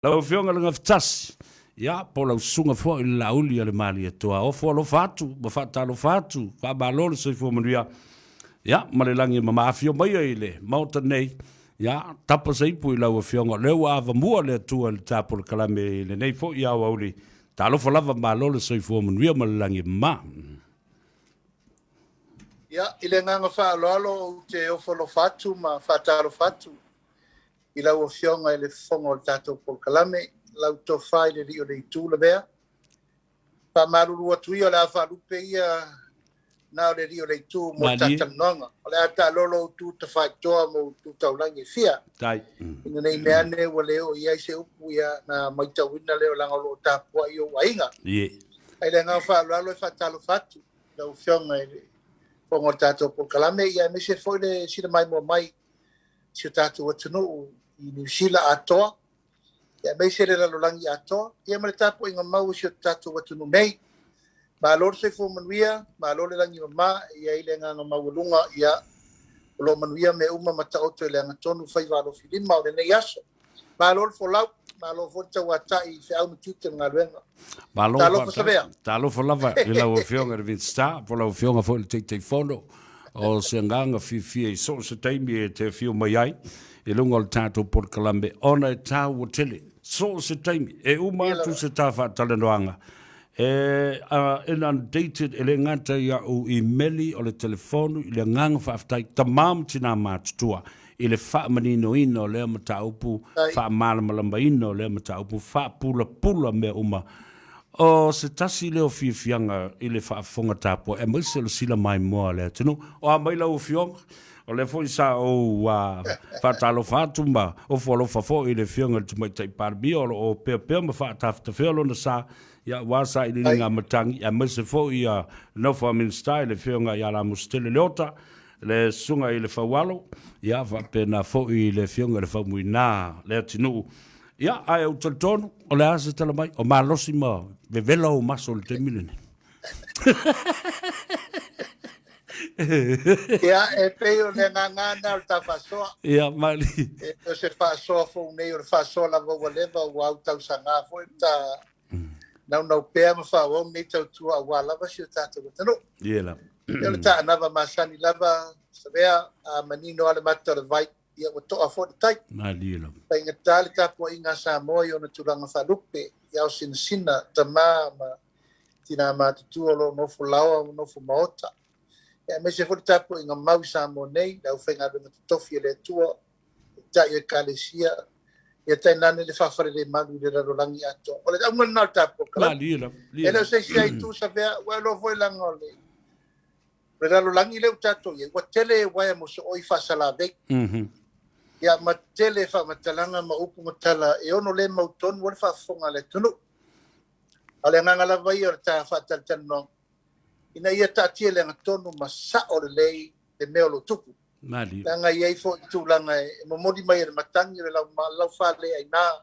Lau Afioga i le Gafatasi, ia, po o lau susuga foi i le Laauli a le Malietoa, ofo alofa atu ma faatalofa atu, faamalo le soifua manuia, ia, ma le lagi e mama. Afio maia i le Maota nei, ia, tapa se ipu i lau Afioga, o lea ua avamua le Atua i le tapolokalame i lenei foi aoauli. Talofa lava, malo le soifua manuia ma le lagi e mama. Ia, i le agaga faaaloalo ou te ofo alofa atu ma faatalofa atu i lau Afioga i le Fofoga o le tatou polokalame, lau tofa i le Alii o le Itu Lavea. Faamalulu atu ia, o le a faalupe ia na o le Alii o le Itu mo le talatalanoaga. O le a taalolo ou tu tafaitoa ma ou tu taulagi e fia. Tai. Ina nei mea ane ua le oo i ai se upu ia na matauina lea o leaga o lo o tapuai ou aiga. Ie. Ae i le agaga faaaloalo e faatalofa atu i lau Afioga i le Fofoga o le tatou polokalame, ia aemaise foi le sila maimoa mai si o tatou atunuu i Niu Sila atoa, aemaise le lalolagi atoa, ia ma le tapuaiga mau a si o tatou atunuu nei. Malo le soifua manuia, malo le lagi mama, e i ai le agaga maualuga, ia, o lo o manuia mea uma ma taoto i le agatonu faiva alofilima o lenei aso. Malo le folau, malo foi le tauatai i feau ma tiute o le galuega. Malo Talofa Savea. Talofa lava i lau Afioga i le Minisita, po o lau Afioga foi i le Taitaifono. O se agaga fiafia i so o se taimi e te afio mai ai i luga o le tatou polokalame ona e taua tele. So o se taimi, e uma atu se ta faatalanoaga, e inundated e le gata i au imeli o le telefonu i le agaga faafetai, tama ma tina matutua i le faamaninoina o lea mataupu, faamalamalamaina o lea mataupu, faapulapula mea uma. O se tasi lea o fiafiaga i le faafofoga tapuai, aemaise o le sila maimoa a le atunuu. O a mai lau Afioga? O lea foi sa ou faatalofa atu ma ofo alofa foi i le Afioga i le Tamaitai Palemia o lo o opea pea ma faatafetafea lona sa aua sailiiliga a matagi, aemaise foi ia nofo a Minisita i le Afioga ia Lamositele Leota, le Susuga i le Faualo, ia faapena foi i le Afioga i le Faumuina Leatinuu. Ia, ae ou talitonu, o le a se tala mai, o malosi ma vevela ou maso i le taimi lenei. Ia, e pei o le agaga lena o le ta faasoa. Ia, mali. E o se faasoa fou nei, o le faasoa lava ua leva, ua autausaga foi le ta naunau pea ma faaauau lenei tautua aua lava si o tatou atunuu. Ia lava. Ia, o le taanava masani lava, Savea, a manino lava le mata o le vai, ia ua toa foi le tai. Malie lava. Faigata le tapuaiga a Samoa i ona tulaga faalupe, i ao sinasina, tama ma tina matutua o lo o nofo laoa ma nofo maota. Ia, aemaise foi le tapuaiga mau i Samoa nei, le aufaigaluega totofi a le Atua, Taitai o Ekalesia, ia tainane le faafalelemalu i le lalolagi atoa. O le auga lena o le tatou polokalame. Malie lava. E le o se isi lava itu Savea, ua iloa foi leaga o le o le lalolagi lea ua tatou i ai, ua tele uaea mosooi faasalavei. Ia ma tele faamatalaga ma upu ma tala e ono le mautonu ai le faafofoga a le atunuu. A o le agaga lava ia o le ta faatalatalanoaga, ina ia taatia i le agatonu ma sao lelei le mea o lo o tupu. Malie. Leaga e i ai foi tulaga e momoli mai e le matagi, o le lau faleaina,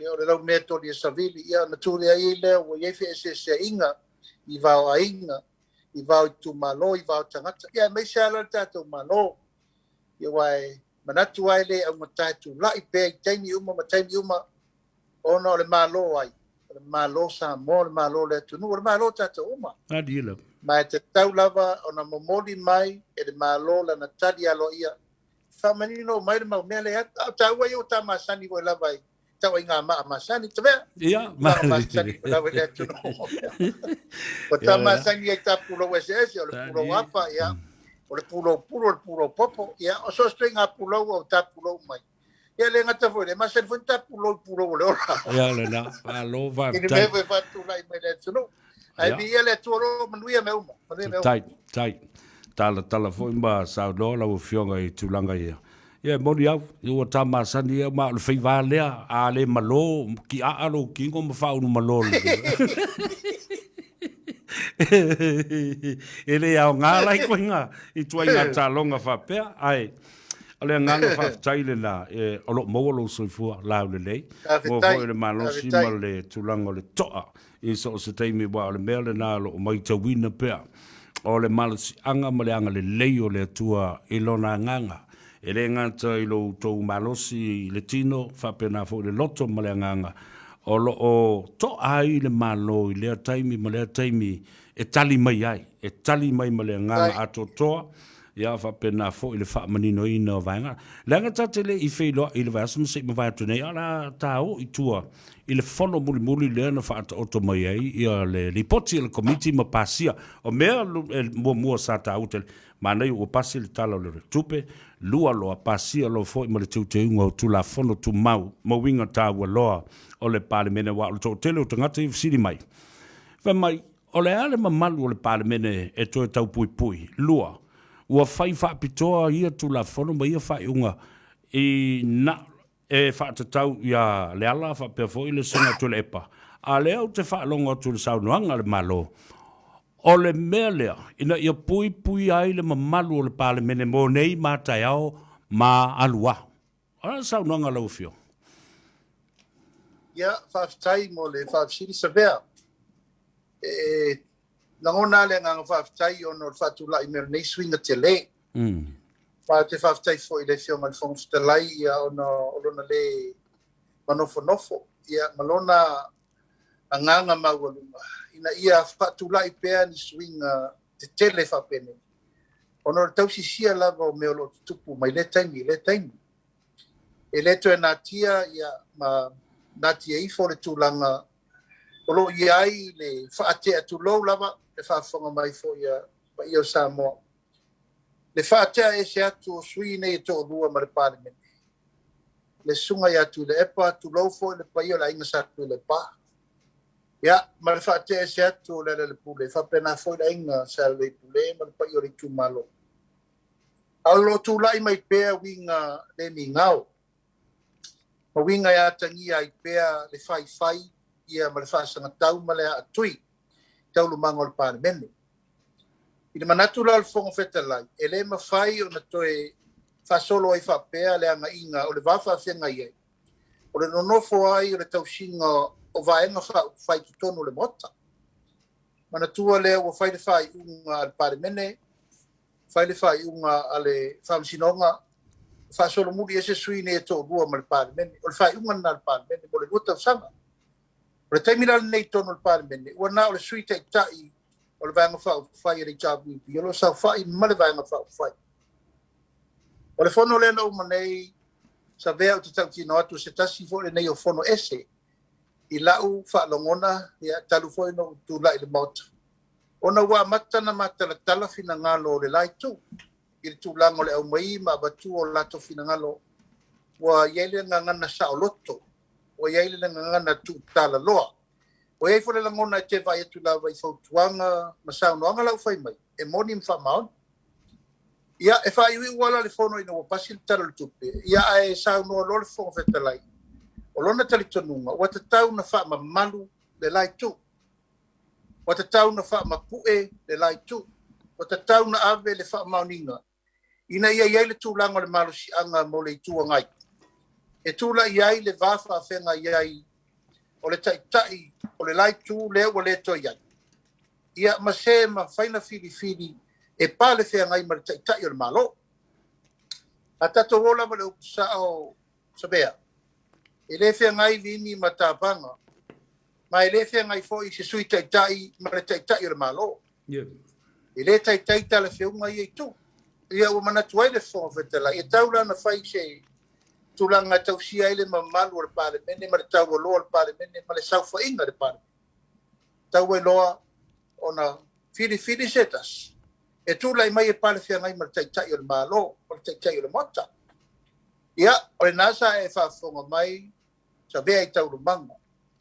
ia, o le laumea toli e savili, ia ona tulai ai lea ua i ai feeseeseaiga i va o aiga, i va o itumalo, i va o tagata, ia aemaise lava la le tatou Malo. Ia aua e manatu lava e le augata e tulai pea i taimi uma ma taimi uma, ona o le Malo ai? O le Malo Samoa, o le Malo o le atunuu, o le Malo o tatou uma. Malie lava. Ma e tatau lava ona momoli mai e le Malo lana tali aloaia, faamanino mai le mau mea lea. A o taua ia ua ta masani foi lava i tauaiga maa masani, Tavea. Ia, Tulaga masani foi lava i le atunuu. Ua ta masani ai ta pulou eseese, o le pulou apa, ia, o le pulou pulu, o le pulou popo, ia, o so o se ituaiga pulou ua ta pulou mai. Ia le gata foi lea, masani foi ta pulou i pulou o le ola. Ia lena, malo faafetai. I ni mea foi faatulai mai le atunuu. Ae viia le Atua o lo o manuia mea uma. Manuia mea uma. Tai, tai. Talatala foi ma saunoa lau Afioga i tulaga ia. Ia e moni au, ia ua ta masani ia ma o le faiva lea, a le malo, tiaa lou tino ma faaulu malo lelei. E le aoga la ituaiga, ituaiga taloga faapea, ae O le agaga faafetai lena e, o lo o maua lou soifua laulelei, maua foi le malosi ma le tulaga o le toa i so o se taimi, aua o le mea lena o lo o matauina pea, o le malosiaga ma le agalelei o le Atua i Lona agaga. E le gata i lo outou malosi i le tino, faapena foi le loto ma le agaga o lo o toa ai le Malo i lea taimi ma lea taimi e tali mai ai, e tali mai ma le agaga atoatoa, ia faapena foi le faamaninoina o vaega. Leaga ta te le i feiloai i le vaiaso na se i mavae atu nei, a o le a ta oo i tua i le fono mulimuli lea na faataoto mai ai ia le lipoti a le Komiti ma pasia. O mea e muamua sa taua tele, manaia ua pasi le Tala o le Tupe, lua loa, pasia loa foi ma le teuteuga o Tulafono Tumau ma uiga taua loa o le Palemene, aua o le toatele o tagata ia fesili mai, fai mai, O le a le mamalu o le Palemene e toe tau puipui? Lua, ua fai faapitoa ia Tulafono ma ia faaiuga i na e faatatau ia Leala faapea foi le Susuga Tuilaepa. A o lea ou te faalogo atu i le saunoaga a le Malo, o le mea lea ina ia puipuia ai le mamalu o le Palemene mo nei ma taeao ma aluā. O le a le saunoaga a lau Afioga? Ia, faafetai mo le faafesili Savea. E lagona lava le agaga faafetai ona o le faatulai mai o lenei suiga tele. Ma ou te faafetai foi i le Afioga i le Fofoga Fetalai ia, ona o lona le manofonofo ia, ma lona agaga maualuga ina ia faatulai pea ni suiga tetele faapenei, ona o le tausisia lava o mea o lo o tutupu mai lea taimi i lea taimi. E le toe natia ia, ma natia ifo le tulaga o lo o i ai le faatea, tulou lava le faafofoga mai foi a paia o Samoa, le faatea ese atu o sui nei e toalua ma le Palemene, le susuga ia Tuilaepa, tulou foi le paia o le aiga Sa Tuilaepa, ia, ma le faatea ese atu o Lealailepule, faapena foi le aiga Sa Lealailepule ma le paia o le itumalo. A o lo o tulai mai pea uiga le migao, ma uiga e atagia ai pea le faifai ia ma le faasagatau ma le aatui i taualumaga o le Palemene. I le manatu la o le Fofoga Fetalai, e le mafai ona toe faasolo ai faapea le agaiga o le va faafeagai ai, o le nonofo ai o le tausiga o vaega faaupufai i totonu o le Maota. Manatua lea ua fai le faaiuga a le Palemene, fai le faaiuga a le Faamasinoga, faasolomuli ese sui nei e toalua ma le Palemene. O le faaiuga lena a le Palemene mo le 2 tausaga. O le taimi la lenei i totonu o le Palemene, ua na o le Sui Taitai o le Vaega Faaupufai a le HRPP o lo o saofai ma le Vaega Faaupufai. O le fono lea na uma nei, Savea, ou te tautino atu, o se tasi foi lenei o fono ese i lau faalogona, ia, talu foi ona ou tulai i le Maota, ona ua amata ona matalatala finagalo o le la itu i le tulaga o le aumai ma avatua o latou finagalo. Ua i ai le gagana saoloto, ua i ai le gagana tuutalaloa, ua i ai foi le lagona e te vaai atu lava i fautuaga ma saunoaga la ua fai mai, e moni ma faamaoni. Ia, e faaiuiu ala le fono ina ua pasi le Tala o le Tupe, ia ae saunoa loa le Fofoga Fetalai, o lona talitonuga ua tatau ona faamamalu le la itu. Ua tatau ona faamapue le la itu. Ua tatau ona ave le faamaoniga ina ia i ai le tulaga o le malosiaga mo le Itu Agai e tulai ai le va faafeagai ai o le taitai o le la itu lea ua le toe i ai, ia ma se mafai ona filifili e pale feagai ma le taitai o le Malo. A tatou o lava i le upu sao, Savea, e le feagai Vini ma Tavaga, ma e le feagai foi se Sui Taitai ma le Taitai o le Malo. E le taitai talafeuga ia itu. Ia ua manatu ai le Fofoga Fetalai, e tau la ona fai se tulaga e tausia ai le mamalu o le Palemene ma le taualoa o le Palemene ma le saofaiga i le Palemene. Tau ai loa ona filifili se tasi e tulai mai e palefeagai ma le Taitai o le Malo, o le Taitai o le Maota. Ia, o lena sa e faafofoga mai, Savea, i taualumaga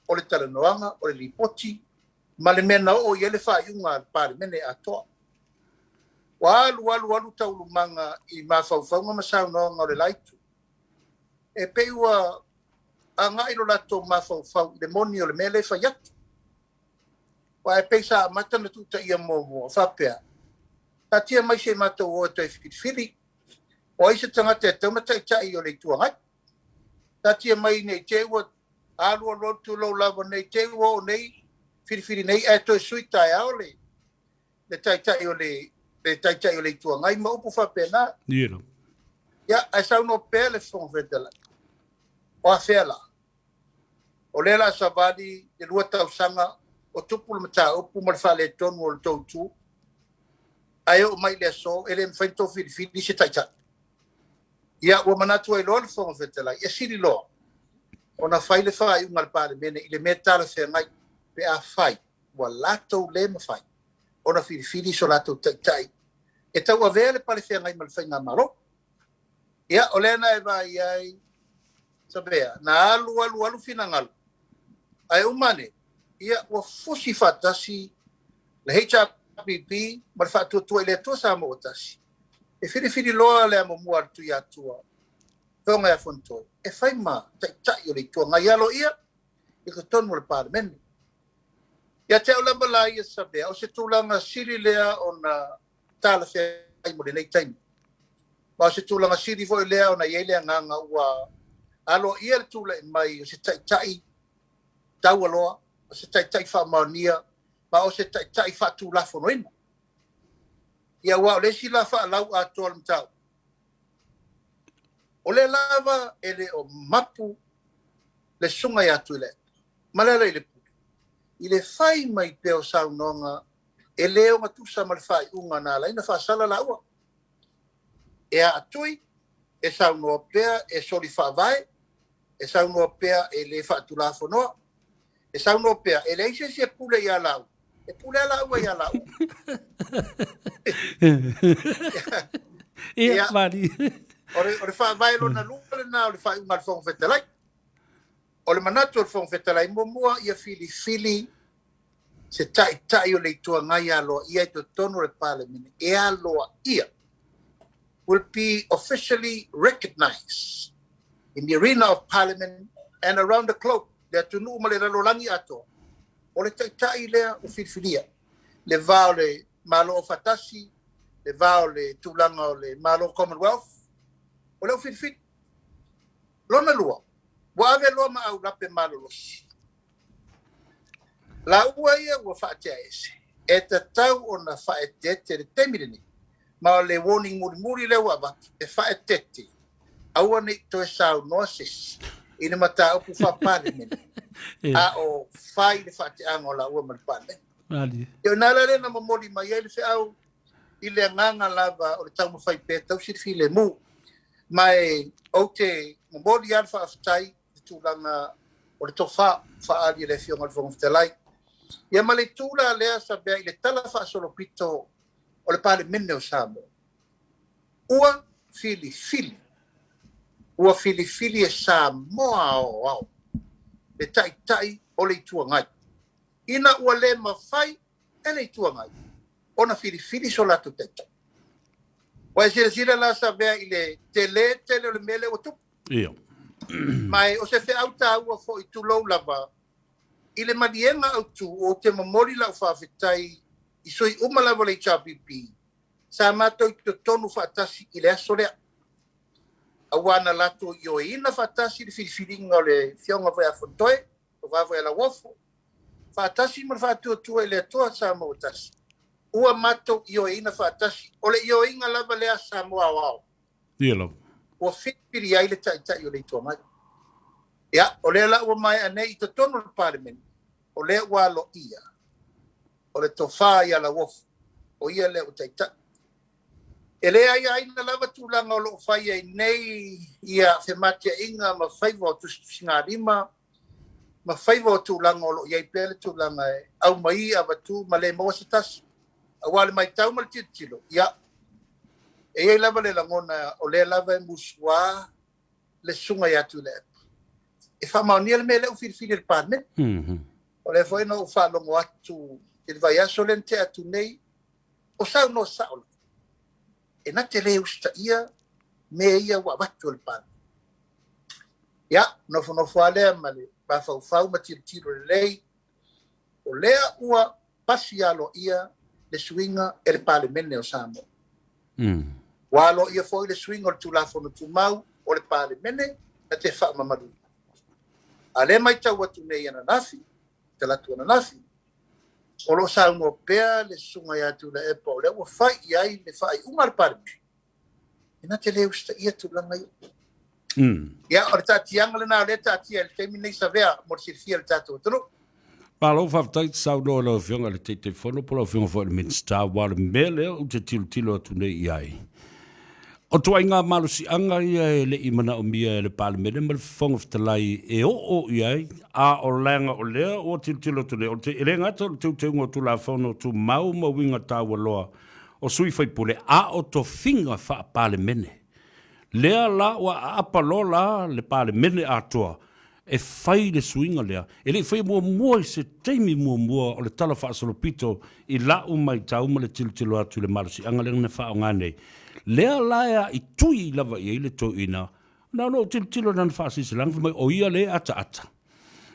o le talanoaga, o le lipoti ma le mea na oo i ai le faaiuga a le Palemene atoa. Ua alu alu alu taualumaga i mafaufauga ma saunoaga o le la itu, e pei ua agai lo latou mafaufau i le moni o le mea lea e fai atu. Aua e pei sa amata ona tuutaia muamua faapea, taatia mai se i matou o e toe filifili, o ai se tagata e tatau ona taitai o le Itu Agai. Taatia mai nei te ua alu alu alu tulou lava nei te ua oo nei filifili nei ae toe sui taeao le le taitai o le le taitai o le Itu Agai ma upu faapena. Ia, ae saunoa pea le Fofoga Fetalai, o afea la? O lea o le a savali le 2 tausaga o tupu le mataupu ma le faaletonu o le tou itu, ae oo mai i le aso e le mafai ona outou filifili se taitai. Ia, ua manatu ai loa le Fofoga Fetalai, e sili loa ona fai le faaiuga a le Palemene i le mea talafeagai pe afai ua latou le mafai ona filifili so latou taitai e tauavea le palefeagai ma le faigamalo. Ia, o lea na e vaai ai, Savea, na alu alu alu finagalo, ae uma ane, ia, ua fusi faatasi le HRPP ma le Faatuatua i le Atua Samoa ua Tasi, e filifili loa le amomua a le Tuiatua, Afioga ia Fonotoe, e fai ma taitai o le Itu Agai aloaia i totonu o le Palemene. Ia te au lava la ia Savea, o se tulaga sili lea ona talafeagai mo lenei taimi. Ma o se tulaga sili foi lea ona i ai le agaga ua aloaia le tulai mai o se taitai taualoa, o se taitai faamaonia, ma o se taitai faatulafonoina. Ia aua o le isi la faalau atoa o le mataupu, o lea lava e le o mapu le susuga ia Tuilaepa ma Lealailepule i le fai mai pea o saunoaga e le ogatusa ma le faaiuga na ala ai ona faasala laua. E aatui, e saunoa pea e soli faavae, e saunoa pea e le faatulafonoa, e saunoa pea e leai se isi e pule ia laua, e pule lava laua ia laua. Ia, mali. O le faavae lona lua lena o le faaiuga a le Fofoga Fetalai. O le manatu o le Fofoga Fetalai, muamua ia filifili se taitai o le Itu Agai aloaia i totonu o le Palemene, e aloaia, will be officially recognized in the arena of Parliament and around the globe, le atunuu ma le lalolagi atoa, o le taitai lea ua filifilia, le va o le Malo Aufaatasi, le va o le tulaga o le Malo Commonwealth, o lea ua filifili. Lona lua, ua ave loa ma aulape malolosi. Laua ia ua faatea ese, e tatau ona faaeteete le taimi lenei, ma o le warning mulimuli lea ua avatu, e faaeteete, aua ne i toe saunoa se isi i le mataupu faa-Palemene, a o fai le faateaga o laua ma le Palemene. Ia o i ina la lea na momoli mai ai le feau i le agaga lava o le taumafai pea e tausi le filemu. Ma e ou te momoli lava le faafetai i le tulaga o le tofa faaali e le Afioga i le Fofoga Fetalai. Ia ma le itu la lea Savea i le tala faasolopito o le Palemene o Samoa, ua filifili, ua filifili e Samoa aoao le Taitai o le Itu Agai, ina ua le mafai e le Itu Agai ona filifili so latou taitai. Ua e silasila la Savea i le tele tele o le mea lea ua tupu. Ia. Ma o se feau taua foi tulou lava i le maliega autu, ou te momoli lau faafetai i sui uma lava o le HRPP sa matou i totonu faatasi i le aso lea, aua na latou ioeina faatasi le filifiliga o le Afioga foi ia Fonotoe, Tofa foi ia Lauofo, faatasi ma le Faatuatua i le Atua Samoa ua Tasi, ua matou ioeina faatasi. O le ioeiga lava lea a Samoa aoao. Ia lava. Ua filifili ai le Taitai o le Itu Agai. Ia, o lea la ua maea nei i totonu o le Palemene, o lea ua aloaia o le tofa ia Lauofo, o ia lea ua taitai. E le aiaina lava tulaga o lo o fai ai nei ia fematiaiga ma faiva o tusitusigalima ma faiva o tulaga o lo o i ai pea le tulaga e aumai avatu ma le maua se tasi. Aua le matau ma le tilotilo, ia, e i ai lava le lagona o lea lava e musuā le susuga ia Tuilaepa e faamaonia le mea lea ua filifili e le Palemene. O lea foi na ou faalogo atu i le vaiaso lea na tea atu nei, o saunoa sao lava, e na te le usitaia mea ia ua avatu e le Palemene. Ia, nofonofo lava lea ma le mafaufau ma tilotilo lelei, o lea ua pasi aloaia le suiga e le Palemene o Samoa. Ua aloaia foi le suiga o le Tulafono Tumau o le Palemene na te faamamaluina. A lea matau atu nei ananafi, talaatu ananafi, o lo o saunoa pea le susuga ia Tuilaepa o lea ua fai i ai le faaiuga a le Palemene. E na te le usitaia tulaga ia. Ia, o le taatiaga lena o lea e taatia i le taimi lenei Savea mo le silafia e le tatou atunuu. Malo faafetai saunoa i lau Afioga i le Taitaifono po o lau Afioga foi i le Minisita, aua o le mea lea ou te tilotilo atu nei i ai, o ituaiga malosiaga ia e le i manaomia e le Palemene ma le Fofoga Fetalai e oo i ai, a o leaga o lea ua tilotilo atu nei, o le, e le gata o le teuteuga o Tulafono Tumau ma uiga taua loa o sui faipule, a o tofiga faa-Palemene. Lea la ua aapa loa la le Palemene atoa e fai le suiga lea, e le i faia muamua i se taimi muamua o le Tala Faasolopito i la'u maitau ma le tilotilo atu i le malosiaga lea na faaaoga nei. Lea la e aaitui lava i ai le toeaina, na ona ou tilotilo i lana faasilasilaga fai mai o ia lea e ataata.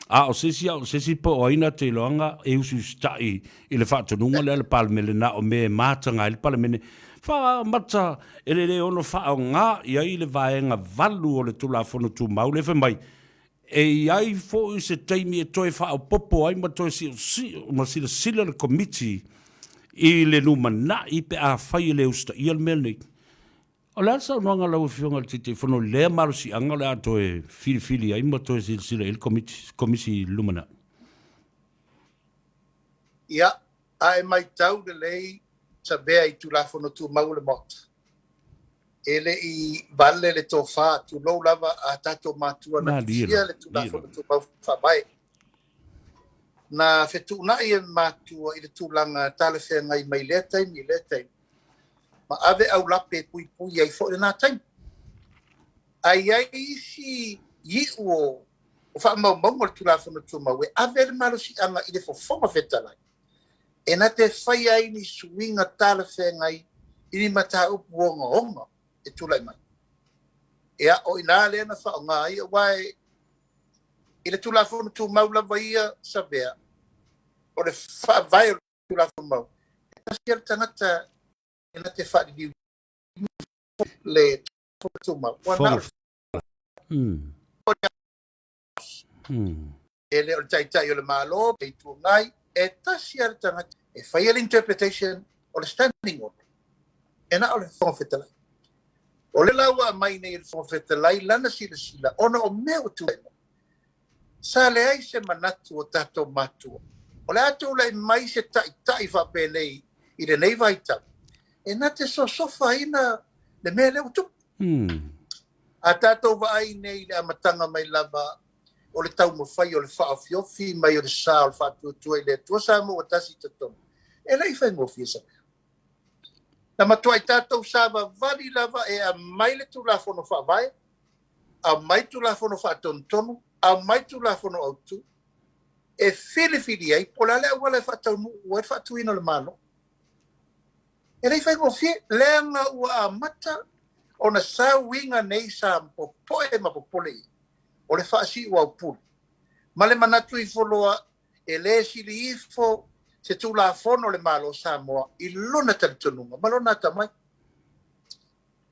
A o se isi, a o se isi po o ai na te iloaga e usiusita'i i le faatonuga lea a le Palemene na o mea e mataga ai le Palemene faaamata e le le ono faaaoga i ai le vaega 8 o le Tulafono Tumau lea fai mai e i ai foi se taimi e toe faaopoopo ai ma toe siosio ma silasila le Komiti i le lumanai pe afai e le usitaia le mea lenei. O le a le saunoaga a lau Afioga i le Taitaifono i lea malosiaga o le a toe filifili ai ma toe silasila i ai le Komiti, Komisi i le lumanai? Ia, a e matau lelei Savea i Tulafono Tumau o le Maota, e le i vale le tofa, tulou lava a tatou matua na tusia le Tulafono Tumau Faavae. Na fetuunai e matua i le tulaga talafeagai mai lea taimi i lea taimi, ma ave aulape e puipui ai foi lena taimi. Ae i ai isi iu o faamaumauga o le Tulafono Tumau e ave ai le malosiaga i le Fofoga Fetalai e na te faia ai ni suiga talafeagai i ni mataupu ogaoga e tulai mai. Ia, o i ina lea na faaaoga ai, aua i le Tulafono Tumau lava ia Savea, o le faavae o le Tulafono Tumau, e tasi lava le tagata e na te faaliliu le Tulafono Tumau, ua na o le E le o le Taitai o le Malo, le Itu Agai, e tasi lava le tagata e faia le interpretation o le standing order, e na o le Fofoga Fetalai. O lea la ua aumai nei e le Fofoga Fetalai lana silasila ona o mea ua tulai mai. Sa leai se manatu o tatou matua o le a tulai mai se taitai faapenei i lenei vaitau e na te sosofaina le mea lea ua tupu. A tatou vaai nei i le amataga mai lava o le taumafai o le faaofiofi mai o le sa o le faatuatua i le Atua Samoa ua tasi i totonu, e le i faigofie se mea. Na matuai tatou savavali lava e aumai le Tulafono Faavae, aumai Tulafono Faatonutonu, aumai Tulafono Autu, e filifili ai po o le a le auala e faataunuu ai le faatuina o le Malo. E le i faigofie, leaga ua amata ona sau uiga nei sa popoe ma popole i ai, o le faasiuaupule, ma le manatu ifo loa e le sili ifo se Tulafono o le Malo o Samoa i lona talitonuga ma lona atamai.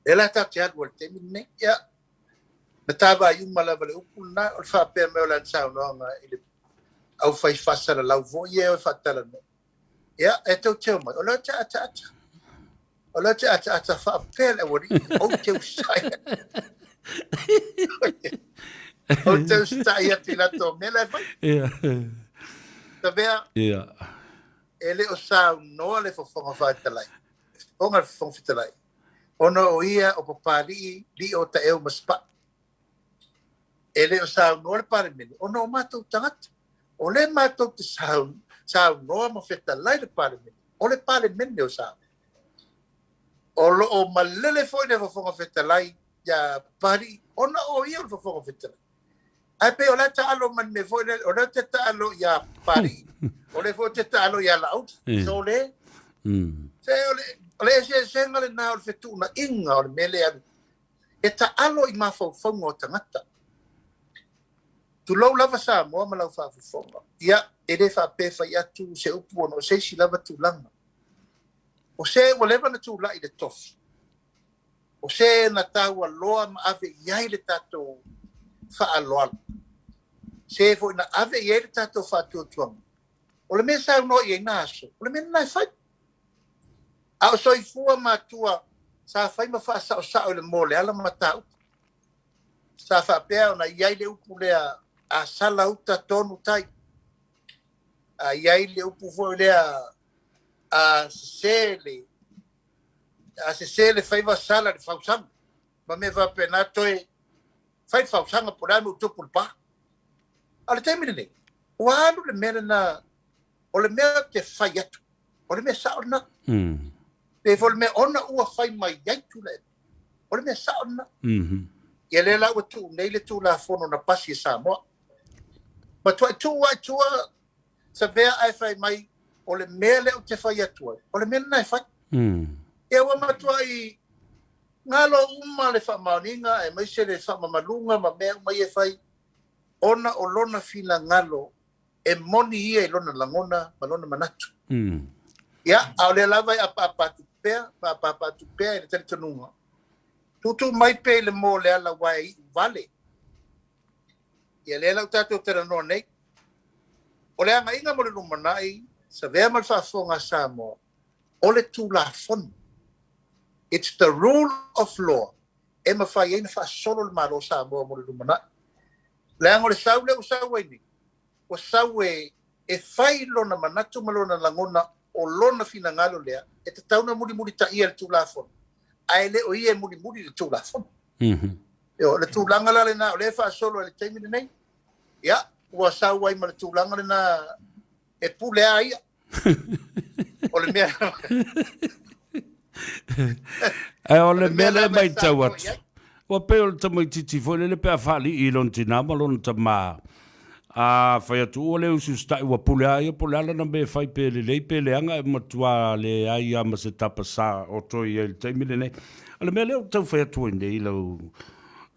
Lea la tatou te alu ai i le taimi lenei. Ia, na tavaai uma lava le upu lena, o le faapea mai o lana saunoaga i le aufai faasalalau foi ia e o e faatalanoa. Ia, e teuteu mai, o lea ou te ataata. O lea ou te ataata faapea le aualii, ou te usitai atu. Ou te usitai atu i latou mea la e fai. Tavea, e le o saunoa le Fofoga Fetalai, Fofoga le Fofoga Fetalai, ona o ia o Papalii, Lio, Taeu ma Sipaʻi. E le o saunoa le Palemene ona o matou tagata. O lea matou te saunoa ma fetalai le Palemene, o le Palemene o Samoa. O lo o malele foi le Fofoga Fetalai ia Papalii ona o ia o le Fofoga Fetalai. Ae pei o la e taalo ma le mea foi lele, o lea ou te taalo ia Papalii, o lea foi ou te taalo ia Laauli. So le, se o le, o le eseesega lena o le fetuunaiga o le mea lea e taalo i mafaufauga o tagata. Tulou lava Samoa ma lau faafofoga. Ia, e le faapea e fai atu se upu ona o se isi lava tulaga. O se ua leva ona tulai i le tofi, o se na taua loa ma ave i ai le tatou faaaloalo, se foi na ave i ai le tatou faatuatuaga, o le mea e saunoa i ai na aso, o le mea lena e fai. A o soifua matua Sa fai ma faasaosao i le moa o le ala mataupu. Sa faapea ona i ai le upu lea, a sala uta tonu tai. A i ai le upu foi lea, a sese le, a sese le faiva sala le fausaga. Ma mea faapena toe fai le fausaga po o le a le mea ua tupu i le pa. A o le taimi lenei, ua alu le mea lena, o le mea ou te fai atu, o le mea sao lena. Pe foi o le mea ona ua fai mai ai Tuilaepa, o le mea sao lena. Ia lea la ua tuu nei le Tulafono na pasi e Samoa. Matuai tuu lava i tua Savea ae fai mai, o le mea lea ou te fai atu ai, o le mea lena e fai. Ia ua matuai galo uma le faamaoniga aemaise le faamamaluga ma mea uma ia e fai, ona o lona finagalo e moni ia i lona lagona ma lona manatu. Ia, a o lea lava e apaapa atu pea ma apaapa atu pea i le talitonuga, tuutuu mai pea i le moa o le ala aua e iu vale. Ia lea la ua tatou talanoa nei, o le agaiga mo le lumanai, Savea ma le faafofoga a Samoa, o le Tulafono. It's the rule of law e mafai ai ona faasolo le Malo o Samoa mo le lumanai. Leaga o le sau lea ua sau ai nei, ua sau e e fai lona manatu ma lona lagona o lona finagalo lea e tatau ona mulimulitaia e le Tulafono, ae le o ia e mulimuli i le Tulafono. O le tulaga la lena o lea e faasolo ai i le taimi lenei, ia, ua sau ai ma le tulaga lena e pule a ia. O le mea Ae o le mea lea e matau atu, ua pei o le tamaitiiti foi lele pe a faalii i lona tinā ma lona tamā, a fai atu ua le usiusitai ua pule a ia po o le a lana mea e fai pe lelei pe leaga e matua leai lava ma se tapasā o toe i ai i le taimi lenei. O le mea lea ou te tau fai atu ai nei lau,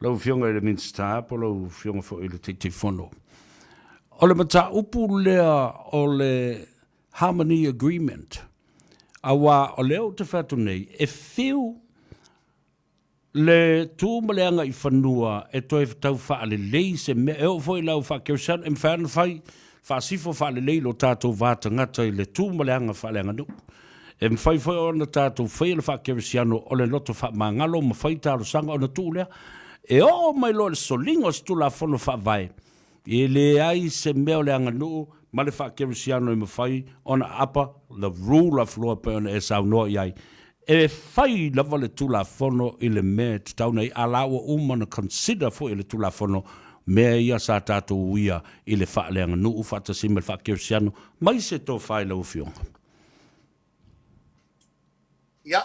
lau Afioga i le Minisita po o lau Afioga foi i le Taitaifono, O le mataupu lea o le Harmony Agreement, aua o lea ou te fai atu nei, e fiu le tu ma le agaifanua e toe tau faalelei se mea, e oo foi i lau faakerisiano, e mafai lava ona fai faasifo faalelei lo tatou va tagata i le tu ma le aga faaleaganuu. E mafai foi ona tatou faia le faakerisiano o le loto faamagalo ma fai talosaga ona tuu lea. E oo mai loa i le soliga o se Tulafono Faavae, E leai se mea o le aganuu ma le faakerisiano e mafai ona aapa the rule of law e pei ona e saunoa i ai. E fai lava le Tulafono i le mea e tatau ona i ai, a la ua uma ona consider foi e le Tulafono mea ia sa tatou uia i le faaleaganuu faatasi ma le faakerisiano mai se tofa i lau Afioga. Ia,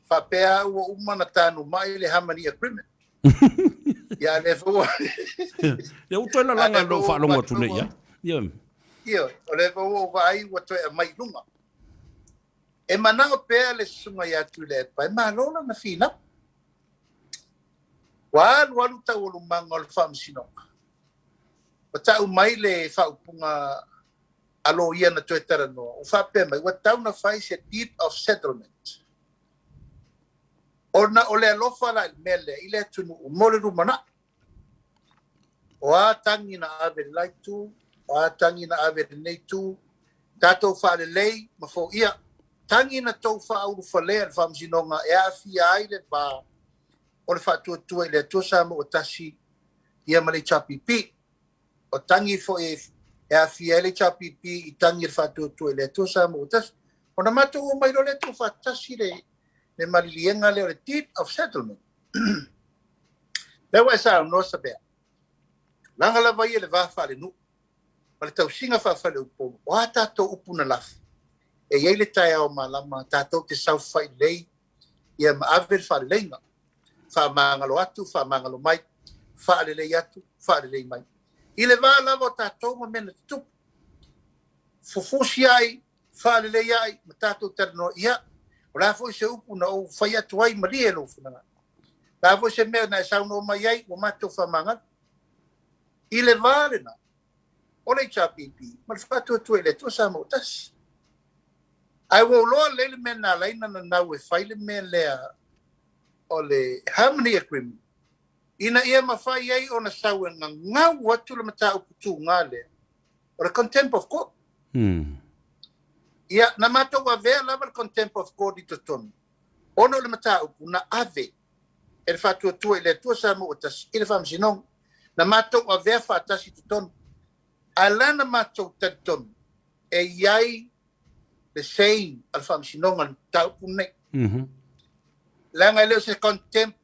faapea ua uma ona tanumai le Harmony Agreement. Ia, lea foi ua... Ia, ua toe lalaga i lou faalogo atu nei, ia. Ia. Ia, o lea foi ua ou vaai ua toe aumai i luga. E manao pea le susuga ia Tuilaepa e malo lana finau. Ua alu alu taualumaga o le faamasinoga. Ua tau mai le faaupuga a loia na toe talanoa, ua faapea mai, ua tatau ona fai se deed of settlement. Ona o le alofa la i le mea lea i le atunuu mo le lumanai. O a tagi na ave i le la itu, o a tagi na ave i lenei itu, tatou faalelei ma foia tagi na tou faaulufalea i le faamasinoga e aafia ai le va o le Faatuatua i le Atua Samoa Tasi ia ma le HRPP. O tagi foi e aafia ai le HRPP i tagi a le Faatuatua i le Atua Samoa Tasi. Ona matou omai loa lea tuufaatasi le, le maliliega lea o le Deed of Settlement. Lea ua e saunoa Savea, tulaga lava ia i le va faalenuu ma le tausiga faafaleupolu, o a tatou upu na lafo, e i ai le taeao malama tatou te saofai lelei ia ma ave le faaleleiga. Faamagalo atu, faamagalo mai, faalelei atu, faalelei mai. I le va lava o tatou ma mea na tutupu, fufusi ai, faalelei ai ma tatou talanoa, ia, o le a foi se upu na ou fai atu ai, malie lou finagalo. O le a foi se mea na e saunoa mai ai, ua matou faamagalo. I le va lena, o le HRPP ma le Faatuatua i le Atua Samoa Tasi. Ae ua ou iloa lelei le mea na ala ai ona nanau e fai le mea lea o le Harmony Agreement, ina ia mafai ai ona sau e gagau atu le mataupu tuga lea o le contempt of court. Ia, na matou avea lava le contempt of court i totonu. Ona o le mataupu na ave e le Faatuatua i le Atua Samoa ua Tasi i le Faamasinoga, na matou avea faatasi i totonu, ae la na matou talitonu e i ai le saying a le Faamasinoga i le mataupu lenei. Leaga e le o se contempt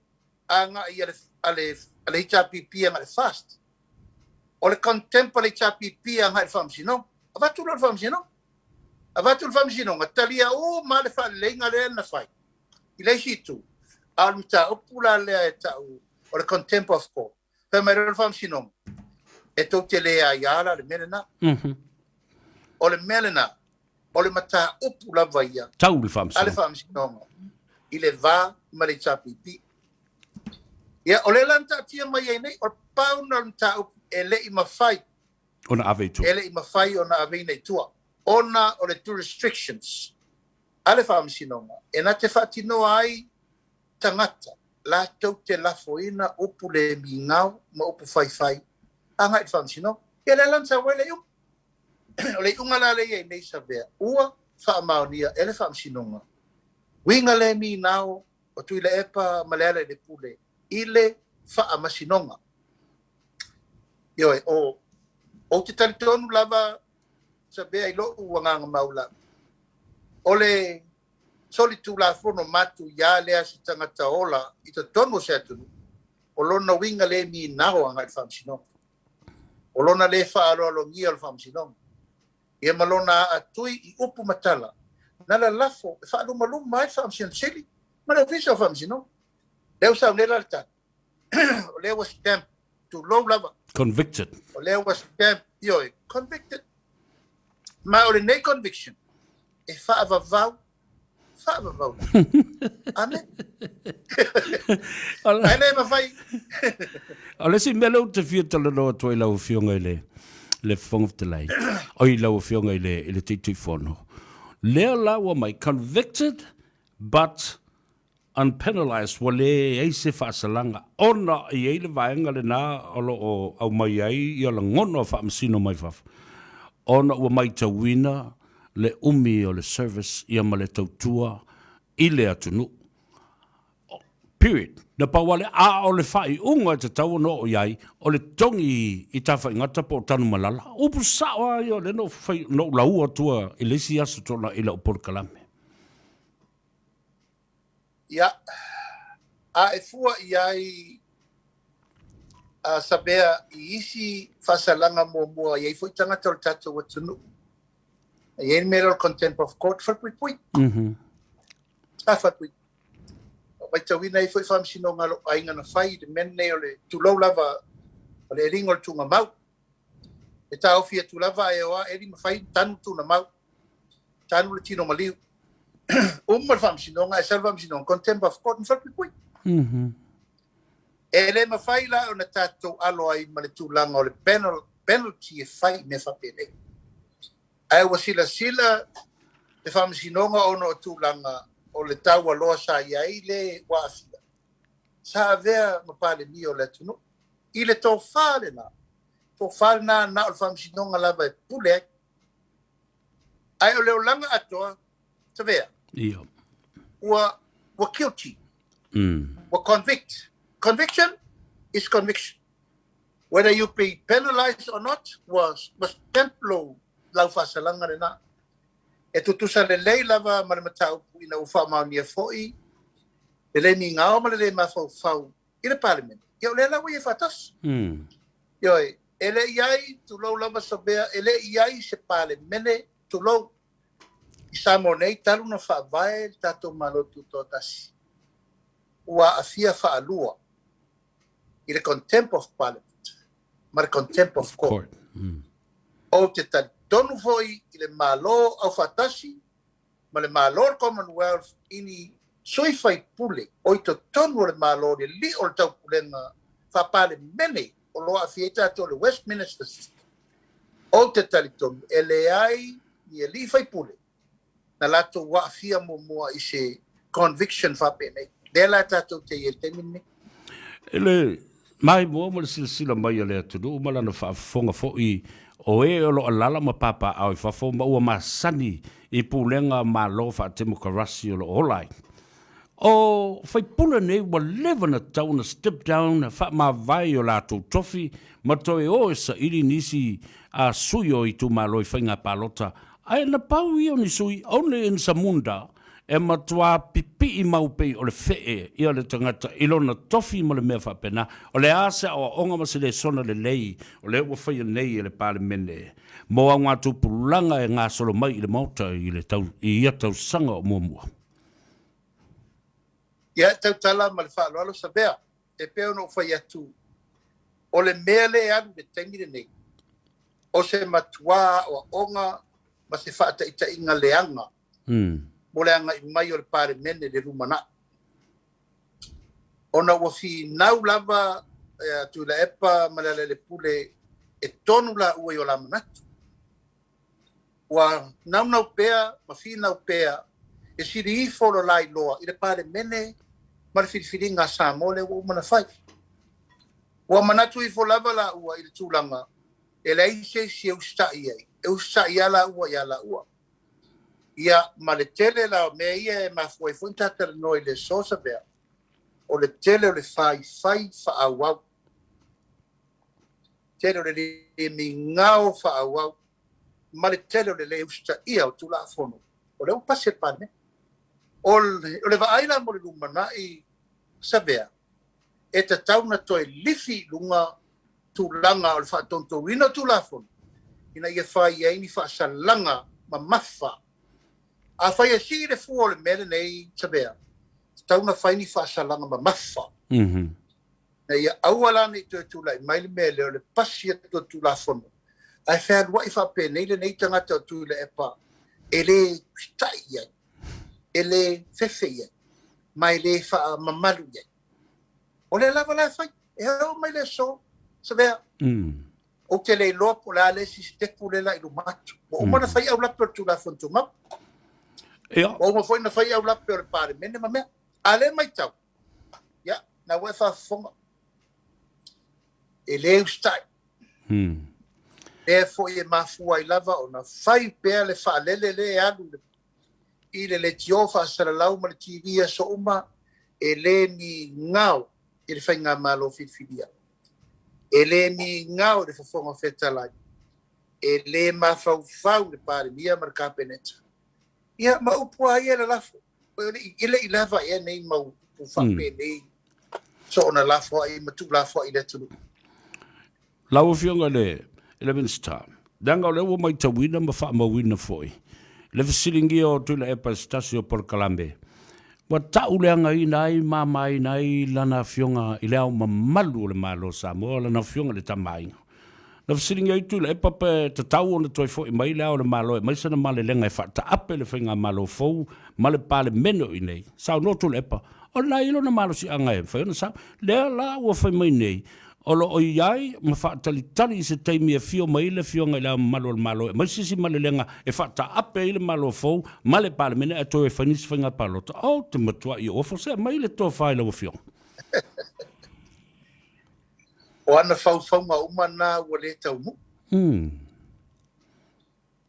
agai a le HRPP agai i le FAST. O le contempt a le HRPP agai i le Faamasinoga. Avatu loa i le Faamasinoga. Avatu i le Faamasinoga, talia uma lava le faaleleiga lea na fai i le isi itu. A o le mataupu la lea e tau o le contempt of court, fai mai loa le Faamasinoga, e tou te le aia la le mea lena. O le mea lena, o le mataupu lava ia tau le a le Faamasinoga i le va ma le HRPP. Ia, o lea la na taatia mai ai nei, o le pau lena o le mataupu e le i mafai ona ave i tua. E le i mafai ona aveina i tua, ona o le jurisdictions a le Faamasinoga e na te faatinoa ai tagata latou te lafoina upu le migao ma upu faifai agai i le Faamasinoga. Ia lea la na sau ai le iuga. O le iuga la lea e i ai nei Savea, ua faamaonia e le Faamasinoga uiga le migao o Tuilaepa ma Lealailepule i le Faamasinoga. Ioe, o, ou te talitonu lava Savea i lou agaga maualalo, o le solitulafono matuia lea a se tagata ola i totonu o se atunuu, o lona uiga le migao agai i le Faamasinoga. O lona le faaaloalogia o le Faamasinoga, ia ma lona aatui i upu ma tala na lalafo e faalumaluma ai le Faamasino Sili ma le Ofisa o Faamasinoga. Lea ua sau nei la le tali, o lea ua stamp, tulou lava. Convicted. O lea ua stamp, ioe, convicted. Ma o lenei conviction, e faavavau, faavavau. Amen. Ae le mafai. O le isi mea lea ou te fia talanoa atu ai lau Afioga i le le Fofoga Fetalai, oi lau Afioga i le i le Taitaifono, lea la ua mai convicted but unpenalized, ua leai se faasalaga ona e i ai le vaega lena o lo o aumai ai ia lagona o faamasino mai fafo, ona ua matauina le umi o le service ia ma le tautua i le atunuu. Period. Na pau lava lea, a o le faaiuga e tatau ona oo i ai, o le togi i Tafaigata po o Tanumalala. Upu sao lava ia o lea na ou fai, na ou laua atua i le isi aso tuanai i lau polokalame. Ia, a e fua i ai a Sabea i isi faasalaga muamua, e i ai foi tagata o le tatou atunuu, e i ai le mea lea o le contempt of court, falepuipui. A falepuipui. Matauina ai foi faamasinoga a lou aiga na fai i le mea lenei o le tulou lava o le eliga o le tuugamau. E taofi atu lava ae o a eli ma fai tanu tuugamau. Tanu le tino maliu. Uma le faamasinoga ae sau le faamasinoga contempt of court ma falepuipui. E le mafai la ona tatou alo ai ma le tulaga o le penalty e fai i mea faapenei. Ae ua silasila le faamasinoga ona o tulaga o le taualoa sa i ai le ua aafia, sa avea ma Palemia o le atunuu. I le tofa lena, tofa lena na o le faamasinoga lava e pule ai. Ae o le olaga atoa, Savea, ua, ua guilty, ua convict. Conviction is conviction. Whether you be penalised or not, ua, ua stamp lou lau faasalaga lena. E tutusa lelei lava ma le mataupu ina ua faamaonia foi le le migao ma le le mafaufau i le Palemene. Ia o lea la ua i ai faatasi. Ioe, e le i ai, tulou lava Savea, e le i ai se Palemene, tulou, i Samoa nei talu ona faavae le tatou Malo Tutoatasi, ua aafia faalua i le contempt of Parliament ma le contempt of court. Ou te talitonu foi i le Malo Aufaatasi ma le Malo o le Commonwealth i ni sui faipule o i totonu o le Malo i le lio o le taupulega faa-Palemene o lo o aafia ai tatou i le Westminster System. Ou te talitonu e leai ni alii faipule na latou aafia muamua i se conviction faapenei. Lea la tatou te i ai i le taimi lenei. I le maimoa ma le silasila mai a le atunuu ma lana faafofoga foi o e o lo o alaala ma papaaao i fafo ma ua masani i pulega Malo faatemokarasi o lo o ola ai. O faipule nei ua leva ona tatau ona step down, faamavae i o latou tofi ma toe o e saili nisi a sui o itumalo i faiga palota. Ae na pau ia o ni sui only in Samunda e matua pipii mau pei o le fee ia le tagata i lona tofi ma le mea faapena. O le a se aoaoga ma se lesona lelei o lea ua faia nei e le Palemene mo augatupulaga e gasolo mai i le Maota i le tau, i ia tausaga o muamua? Ia, e tautala ma le faaaloalo Savea, e pei ona ou fai atu, o le mea lea e alu i le taimi lenei, o se matuā aoaoga ma se faataitaiga leaga mo le agai mai o le Palemene i le lumanai. Ona ua finau lava ia Tuilaepa ma Lealailepule e tonu laua i o la manatu. Ua naunau pea ma finau pea e sili ifo lo la iloa i le Palemene ma le filifiliga a Samoa lea ua uma ona fai. Ua manatu ifo lava laua i le tulaga e leai se isi e usitai i ai, e usitai lava laua ia laua. Ia, ma le tele la o mea ia e mafua ai foi ona ta talanoa i le aso Savea, o le tele o le faifai faaauau, tele o le le migao faaauau, ma le tele o le le usitaia o Tulafono o lea ua pasi e le Palemene. O le vaai la mo le lumanai Savea, e tatau ona toe lifi i luga tulaga o le faatonutouina o Tulafono ina ia fai ai ni faasalaga mamafa. Afai e sii le fua o le mea lenei Savea, tatau ona fai ni faasalaga mamafa. Ina ia aua la ne i toe tulai mai le mea lea o le pasi atu o le Tulafono, ae fealuai faapenei lenei tagata o Tuilaepa e le usitai i ai, e le fefe i ai, ma e le faamamalu i ai. O lea lava la e fai, e oo mai le aso, Savea. Ou te le iloa po o le a le isi sitepu lea la i luma atu. Ua uma ona fai aulape o le Tulafono Tumau. Ua uma foi ona fai aulape o le Palemene ma mea. A o lea e matau, ia, na ua e faafofoga, e le usitai. Lea foi e mafua ai lava ona fai pea le faalele lea e alu i le leitio faasalalau ma le TV i aso uma, e le migao i le faigamalo filifilia, e le migao i le Fofoga Fetalai, e le mafaufau i le Palemia ma le Kapeneta. Ia, ma upu lava ia e lalafo. E le i lava ea nei mau upu faapenei soona lafoai ma tuulafoai i le atunuu. Lau Afioga i le Minisita, leaga o lea ua matauina ma faamauina foi le fesiligia o Tuilaepa e se tasi o polokalame, ua tauleagaina ai ma mamaina ai lana Afioga i Le Ao Mamalu o le Malo o Samoa, lana Afioga i le Tama a Aiga. Na fesiligia ai Tuilaepa pe tatau ona toe foi mai Le Ao o le Malo e aumai sana malelega e faataape le faigamalo fou ma le Palemene o i nei. Saunoa Tuilaepa, o lena e i ai lona malosiaga e mafai ona sau. Lea la ua fai mai nei, o lo o i ai ma faatalitali i se taimi e afio mai ai le Afioga i Le Ao Mamalu o le Malo e aumai se isi malelega e faataape ai le Malo fou ma le Palemene ae toe fai nisi faiga palota. Ou te matuai ofo se aumai le tofa i lau Afioga. O ana faufauga uma na ua le taunuu.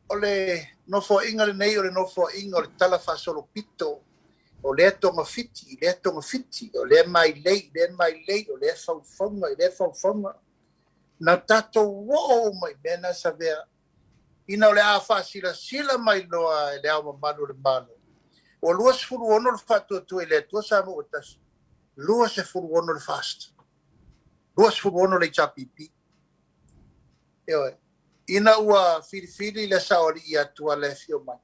O le nofoaiga lenei o le nofoaiga o le tala faasolopito, o lea togafiti i lea togafiti, o lea mailei i lea mailei, o lea faufauga i lea faufauga. Na tatou oo uma i mea na Savea, ina o le a faasilasila mai loa e Le Ao Mamalu o le Malo, ua 26 le faatuatua i le Atua Samoa ua tasi, 26 le FAST, 26 le HRPP. Ioe. Ina ua filifili le Saoalii ia Tuala e afio mai,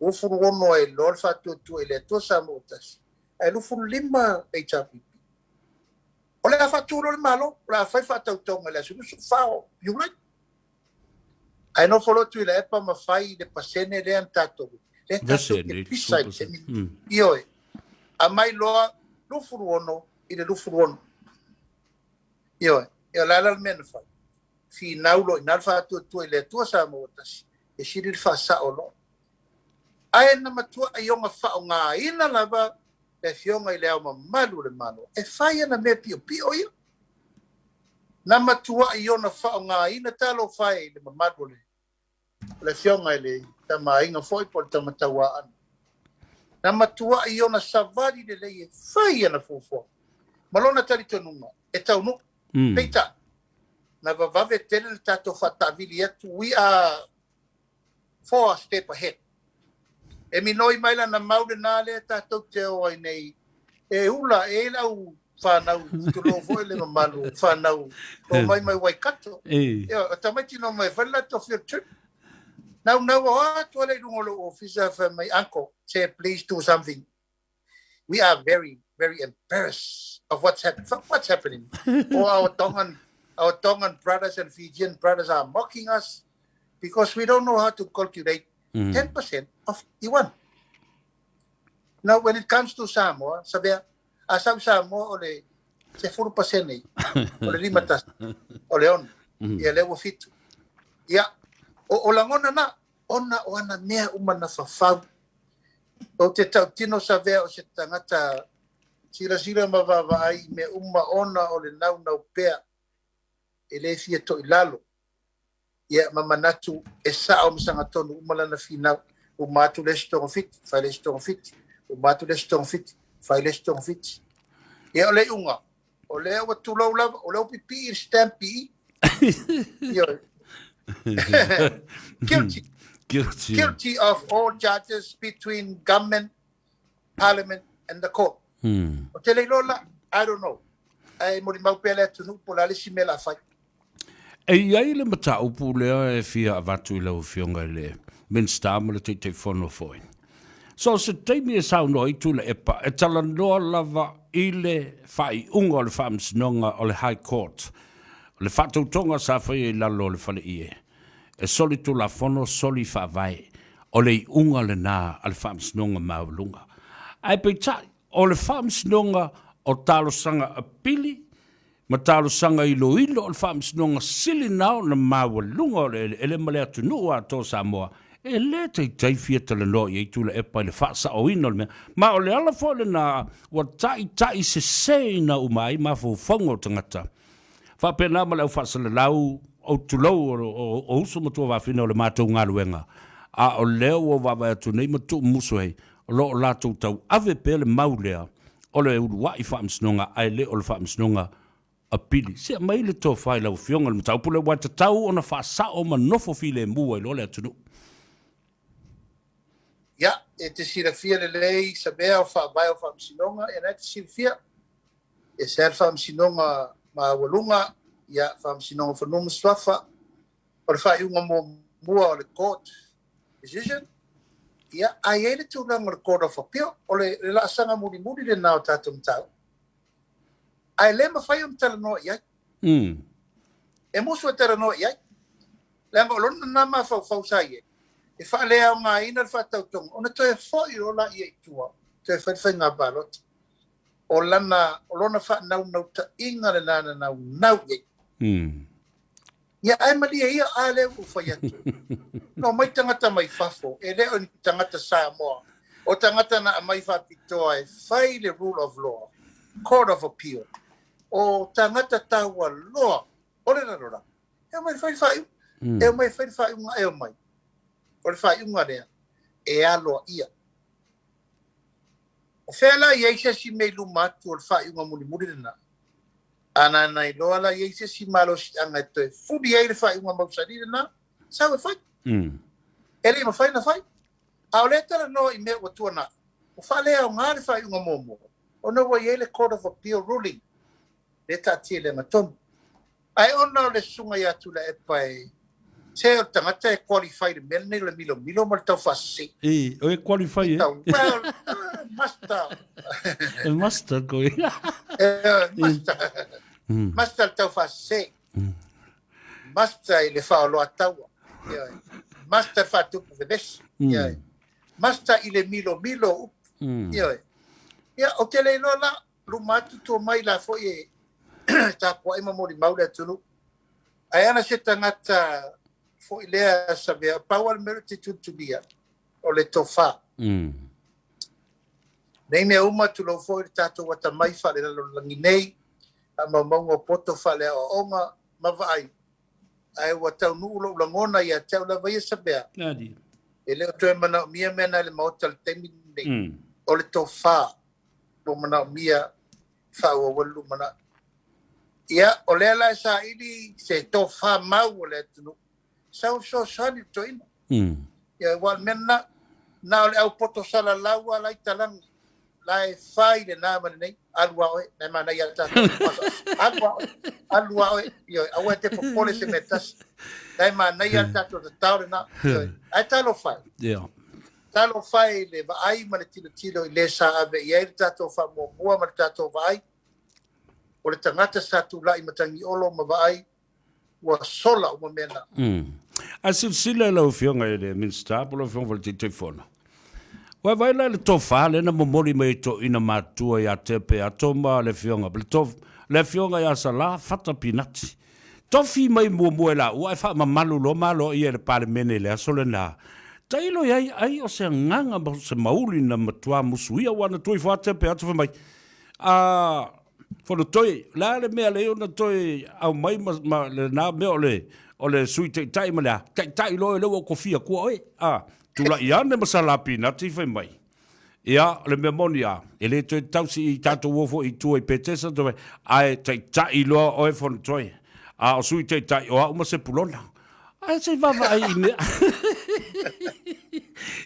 26 ai loa le faatuatua i le Atua Samoa ua tasi, ae 25 le HRPP. O le a faatu loa le Malo, o le a fai faatautauga i le aso 24 o Iulai. Ae nofo loa Tuilaepa ma fai le pasene lea na tatou, lea tatou te pisa i le taimi. Ioe. Aumai loa 26 i le 26. Ioe. Ia o le a la le mea na fai? Finau loa i ina le faatuatua i le Atua Samoa ua tasi, e sili le faasao loa. Ae na matuai ona faaaogaina lava le Afioga i le Ao Mamalu o le Malo e fai ana mea piopio ia. Na matuai ona faaaogaina, talofa e i le mamalu o le Afioga i le Tama a Aiga foi po o le Tama Tauaana. Na matuaʻi ona savali lelei e fai ana fuafuaga ma lona talitonuga e taunuu. Peitai, na vavave tele le tatou faataavili atu, we are four step ahead. E minoi mai lana mau lena lea tatou te o ai nei e ula e i ai le au fanau, tulou foi le mamalu, fanau o mai mai Waikato. Ioe, o tamaiti na omai e fai le latou field trip. Naunau o atu lea i luga o lou ofisa fai mai, Uncle, say please do something. We are very, very embarrassed of what's, hap what's happening. All our Tongan, our Tongan brothers and Fijian brothers are mocking us because we don't know how to calculate 10% of 51. Now, when it comes to Samoa, sabea, a sau Samoa o le 10% o le 51, o le 6, ia lea ua 7. Ia, o lagona na, ona o ana mea uma na fafau. Ou te tautino Savea o se tagata silasila ma vaavaai i mea uma ona o le naunau pea e le fia toilalo. Ia, ma manatu e sao ma sagatonu uma lana finau. Uma atu le isi togafiti, fai le isi togafiti, uma atu le isi togafiti, fai le isi togafiti. Ia, o le iuga, o lea ua tulou lava, o lea ua pipii le stamp i i. Ioe. Guilty. Guilty. Guilty of all charges between government, parliament and the court. Ou te le iloa la, I don't know. Ae molimau pea le atunuu po o le a le isi mea o le a fai. E i ai le mataupu lea e fia avatu i lau Afioga i le Minisita ma le Taitaifono foi. So o se taimi e saunoa ai Tuilaepa e talanoa lava i le faaiuga o le Faamasinoga o le High Court, o le faatautoga sa faia i lalo o le faleie, e soli tulafono, soli faavae, o le iuga lena a le Faamasinoga Maualuga. Ae peitai, o le Faamasinoga o Talosaga Apili ma talosaga iloilo o le Faamasinoga Sili na ona maualuga o le eleele ma le atunuu atoa o Samoa, e le taitai fia talanoa i ai Tuilaepa i le faasaoina o le mea. Ma o le ala foi lena ua taitaiseseina uma ai mafaufauga o tagata. Faapena ma le au faasalalau, ou tulou o uso ma tuavafine o le matou galuega, a o lea ua ou vaavaai atu nei ma tuumusu ai, o lo o latou tauave pea le mau lea o le uluai faamasinoga ae le o le faamasinoga apili. Se aumai le tofa i lau Afioga i le mataupu lea aua e tatau ona faasao ma nofo filemu ai loa le atunuu. Ia, e te silafia lelei Samea o faavae o faamasinoga, ia na e te silafia. E ese lava le faamasinoga maualuga, ia, faamasinoga o fanua ma suafa, o le faaiuga muamua o le court decision, ia, ae i ai le tulaga o le Court of Appeal, o le laasaga mulimuli lena o tatou mataupu, ae le mafai ona talanoa i ai. E musu e talanoa i ai, leaga o lona lena mafaufau sa i ai, e faaleaogaina le faatautoga, ona toe foi loa laia i tua, toe fai le faiga palota. O lana, o lona faanaunautaiga lena na naunau i ai. Ia, ae malie ia, a lea ua ou fai atu. Na omai tagata mai fafo, e le o ni tagata Samoa, o tagata na aumai faapitoa e fai le rule of law, Court of Appeal, o tagata taualoa o le lalolagi, e omai e fai le faaiuga. E omai e fai le faaiuga, e omai. O le faaiuga lea, e aloaia. O fea la e i ai se isi mea i luma atu o le faaiuga mulimuli lena? A na na iloa la i ai se isi malosiaga e toe fuli ai le faaiuga mausali lena, sau e fai. E le i mafai ona fai. A o lea e talanoa i mea ua tuanai, ua faaleaoga le faaiuga muamua ona ua i ai le Court of Appeal ruling lea e taatia i le agatonu. Ae ona o le susuga ia Tuilaepa e se o le tagata e qualify i le mea lenei o le milomilo ma le taufaasese. E, o e qualify e? Well, master. E master koe. E, master. Master le taufaasese. Master i le faaoloataua. Ioe. Master le faatupu vevesi. Ioe. Master i le milomilo o upu. Ioe. Ia, ou te le iloa la, luma atu tua mai la foi e tapuai ma molimau le atunuu. Ae ana se tagata foi lea Savea, pau lava le mea lea ou te tulitulia, o le tofa. Nei mea uma, tulou foi le tatou atamai faalelalolagi nei, faamaumauga o poto faaleaoaoga ma vaai, ae ua taunuu lou lagona ia te au lava ia Savea, e le o toe manaomia mea na i le Maota i le taimi lenei. O le tofa ua manaomia e faaauau ai le lumanai. Ia, o lea la e saili se tofa mau o le atunuu, sau e fesoasoani i le toeaina. Ia, aua o le mea lena, na o le au poto salalau lava la e i talagi, la e fai lena ma lenei, alu lava oe, la e manaia lava tatou, alu lava oe, alu lava oe, ioe, aua e te popole i se mea e tasi, la e manaia lava le tatou tatao lena, ioe, ae talofa e. Ia. Talofa e i le vaai ma le tilotilo i le sa ave i ai le tatou faamuamua ma le tatou vaai. O le tagata sa tulai matagiolo ma vaai ua sola uma mea na. A silasila lau Afioga i le Minisita po o lau Afioga foi i le Taitaifono, ua vaai la i le tofa lea na momoli mai e toeaiina matutua ia Tepe Atoma le Afioga, le Afioga ia Sala Fata Pinati. Tofi mai muamua e laua ae faamamalu loa ma aloaia e le Palemene i le aso lena. Tailo i ai, ai o se agaga ma se mauli na matua musuia aua na tua ifo lava Tepe Ato fai mai, A Fonotoe, o le a le mea lea ona toe aumai ma, ma lena mea o le, o le Sui Taitai ma le a? Taitai loa oe lea ua ou kofia atua oe. A, tulai ane ma Sala Pinati fai mai, Ia, o le mea moni lava, e le toe tausi i tatou o foi i tua i Petesa, ae taitai loa oe Fonotoe. A o Sui Taitai, o au ma Sepulona. Ae se i vaavaai i mea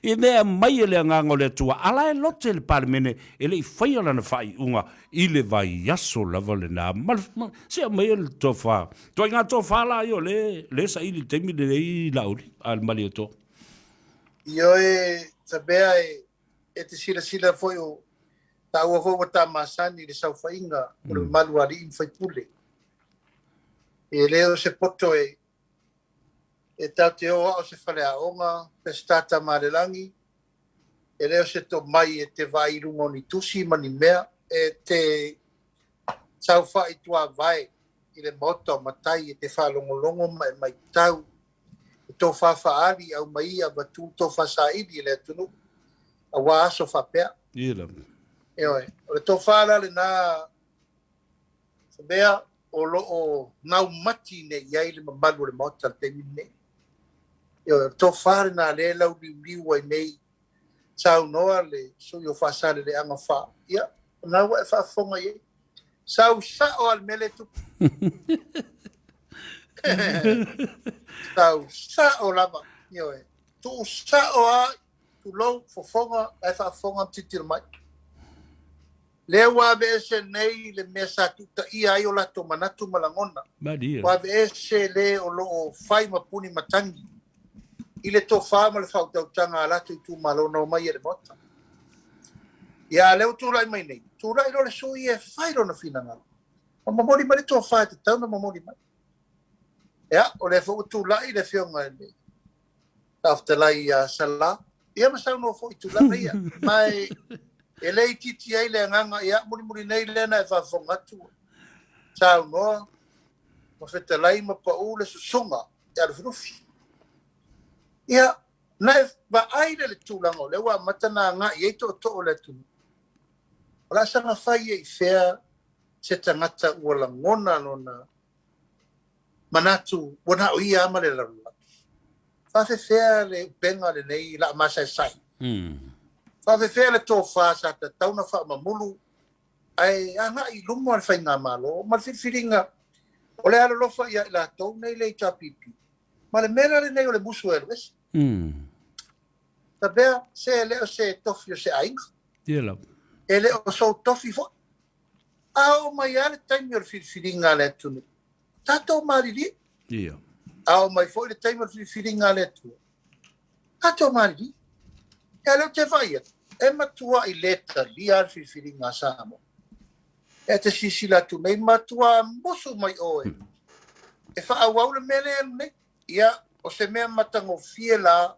i mea e aumai e le Agaga o le Atua, a la e lote le Palemene e le i faia lana faaiuga i le vaiaso lava lena. Ma, ma, se aumaia le tofa. Ituaiga tofa la ia o le, le saili i le taimi lenei Laauli, a le Malietoa. Ioe, Tabea, e, e te silasila foi o taua foi ua ta masani i le saofaiga o le mamalu o alii ma faipule. E le o se poto e e tatou te o ao se faleaoga pe se tata malelagi, e le o se tomai e te vaai i luga o ni tusi ma ni mea, e te saofai tuavae i le maota o matai e te faalogologo ma e matau i tofa faaali aumai ia avatu tofa saili i le atunuu aua aso faapea. Ia lava. Ioe, o le tofa la lena mea o lo o gaumati nei i ai le mamalu o le Maota i le taimi lenei. Ioe, o le tofa lena lea e lauliuliu ai nei, saunoa le sui usufono o Faasaleleaga 4, ia, o lena ua e faafofoga i ai. Sau sao lava le mea lea e tupu. Sau sao lava, ioe. Tuu sao lava, tulou, fofoga, la e faafofoga ma tilotilo mai. Lea ua aveese nei le mea sa tuutaia ai o latou manatu ma lagona. Malie. Ua aveese le o lo o fai ma puni matagi i le tofa ma le faautautaga a latou itumalo na omai ai i le Maota. Ia, a lea ua tulai mai nei, tulai loa le sui e fai lona finagalo ma momoli mai le tofa e tatau ona momoli mai. Ia, o lea foi ua tulai le Afioga i le Faafetalai ia Sala, ia ma saunoa foi i tulaga ia. Ma e, e le itiiti ai le agaga, ia, mulimuli nei lea na e faafofoga atu, saunoa ma fetalai ma pau le susuga ia Lufilufi. Ia, na e vaai lea i le tulaga o lea ua amata na agai ai tootoo o le atunuu. O le a saga fai ai i fea se tagata ua lagona lona manatu ua na o ia lava ma le lalolagi. Faafefea le upega lenei laa masaesae? Faafefea le tofa sa tatau ona faamamulu ae agai i luma le faigamalo ma le filifiliga o le alolofa ia i latou nei le HRPP ma le mea la lenei o le musu e alu ese? Tabea, se e le o se tofi o se aiga. Ia lava. E le o sou tofi foi. A oo mai lava le taimi o le filifiliga a le atunuu, tatou malilie. Ia. A oo mai foi le taimi o le filifiliga a le Atua, tatou malilie. Ia lea ou te vaai atu, e matuai le talia lava le filifiliga a Samoa. E te silasila atu nei, matua musu mai oe e faaauau le mea lea e alu nei. Ia, o se mea matagofie la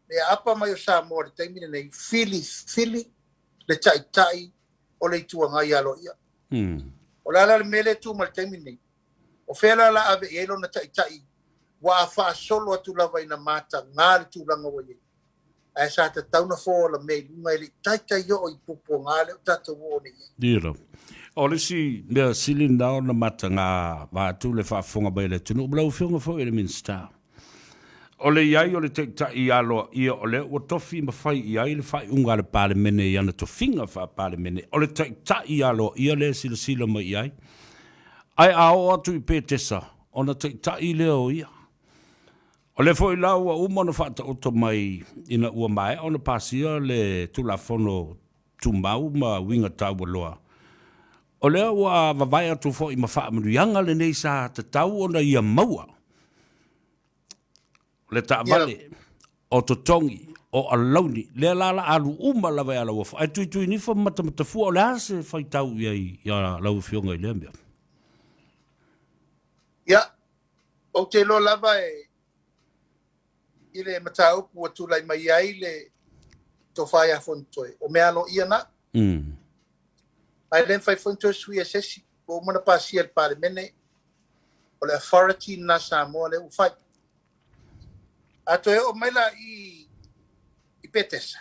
le aapa mai o Samoa i le taimi lenei, filifili le Taitai o le Itu Agai aloaia. O le a la le mea lea e tu mai i le taimi lenei? O fea la o le a ave i ai lona Taitai ua faasolo atu lava ina mataga le tulaga ua i ai? Ae sa tatau ona fola mea i luga e le i taitai oo i puapuaga lea ua tatou oo nei i ai. Ia lava. O le isi mea sili lena ona mataga vaeatu le faafofoga mai a le atunuu ma lau Afioga foi i le Minisita. O le i ai o le Taitai aloaia o lea ua tofi ma fai i ai le faaiuga a le Palemene i ana tofiga faa-Palemene, o le Taitai aloaia lea e silasila mai i ai. Ae a oo atu i Petesa, ona Taitai lea o ia. O lea foi la ua uma ona faataoto mai ina ua maea ona pasia le Tulafono Tumau ma Uiga Taualoa, o lea ua vavae atu foi ma faamanuiaga lenei sa tatau ona ia maua. O le taavale, o totogi, o alauni, lea la la alu uma lava ia Lauofo. Ae Tuituinifo ma Matamatafua, o le a se faitau i ai ia lau Afioga i lea mea? Ia, ou te iloa lava e i le mataupu ua tulai mai ai le tofa ia Fonotoe, o mea aloaia na. Ae le mafai foi ona toe suia e se isi. Ua uma ona pasia e le Palemene, o le authority lena a Samoa lea ua fai. A toe oo mai la i i Petesa,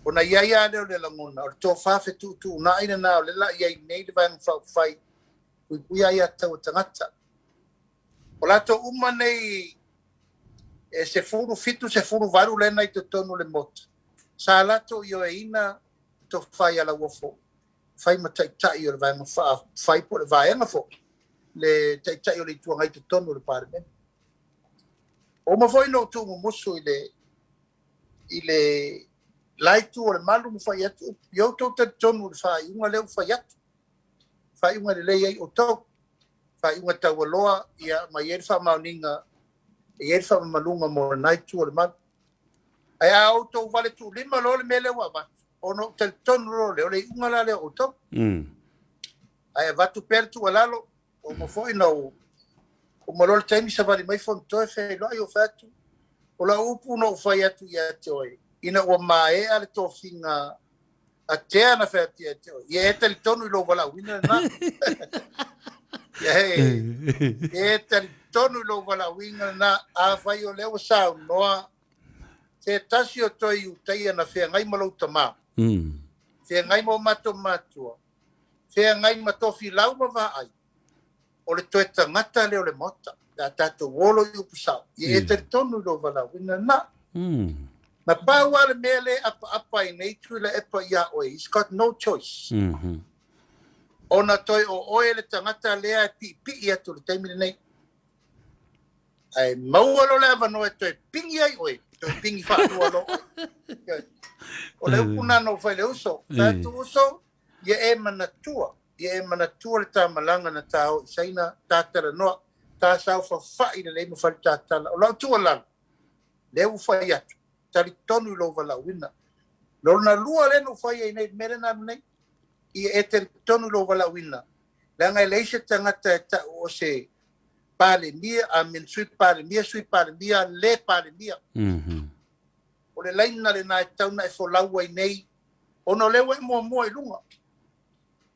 ona i ai lava lea o le lagona, o le tofa fetuutuunai lena o lea la i ai nei le Vaega Faaupufai Puipuia Aiatatau a Tagata. O latou uma nei e 17, 18 lena i totonu o le Maota, sa latou ioeina le tofa ia Lauofo fai ma taitai o le Vaega Faaupufai po o le Vaega foi le Taitai o le Itu Agai i totonu o le Palemene. Ua uma foi ona ou tuumumusu i le i le la itu o le malu ma fai atu upu. Ia outou talitonu i le faaiuga lea ua fai atu. Faaiuga lelei ai outou. Faaiuga taualoa ia ma i ai le faamaoniga, e i ai le faamamaluga mo lena itu o le malu. Ae a outou vale tuulima loa le mea lea ua avatu, ona ou talitonu loa lea, o le iuga la lea o outou. Ae avatu pea le tuualalo, ua uma foi na ou uma loa le taimi savali mai Fonotoe feiloai ou fai atu, o lau upu na ou fai atu ia te oe, ina ua maea le tofiga a Tea na fai atu ia te oe, ia e talitonu i lou valaauina lena. Ia e talitonu i lou valaauina lena, afai o lea ua saunoa se tasi o toe Iutaia na feagai ma lou tama, feagai ma o matou matua, feagai ma Tofilau ma Vaai, o le toe tagata lea o le Maota, pe a tatou olo i upu sao, ia e talitonu i lou valaauina lena. Na pau lava le mea lea e apaapa ai nei Tuilaepa ia oe, he's got no choice. Ona toe o oe le tagata lea e piipii atu i le taimi lenei. Ae maua loa le avanoa e toe pigi ai oe, toe pigi faalua loa oe. O le upu lena na ou fai i le uso. Fai atu uso, ia e manatua, ia e manatua le ta malaga na ta o i Saina, ta talanoa, ta saofafai lelei ma fai le ta tala. O lau tuualalo, lea ua fai atu, talitonu i lou valaauina. Lona lua lea na ou fai ai nei, le mea lea na alu nei, ia e talitonu i lou valaauina, leaga e leai se tagata e tau o se Palemia, I mean, Sui Palemia, Sui Palemia, le Palemia. O le laina lena e tatau ona e folau ai nei, ona o lea ua e muamua i luga.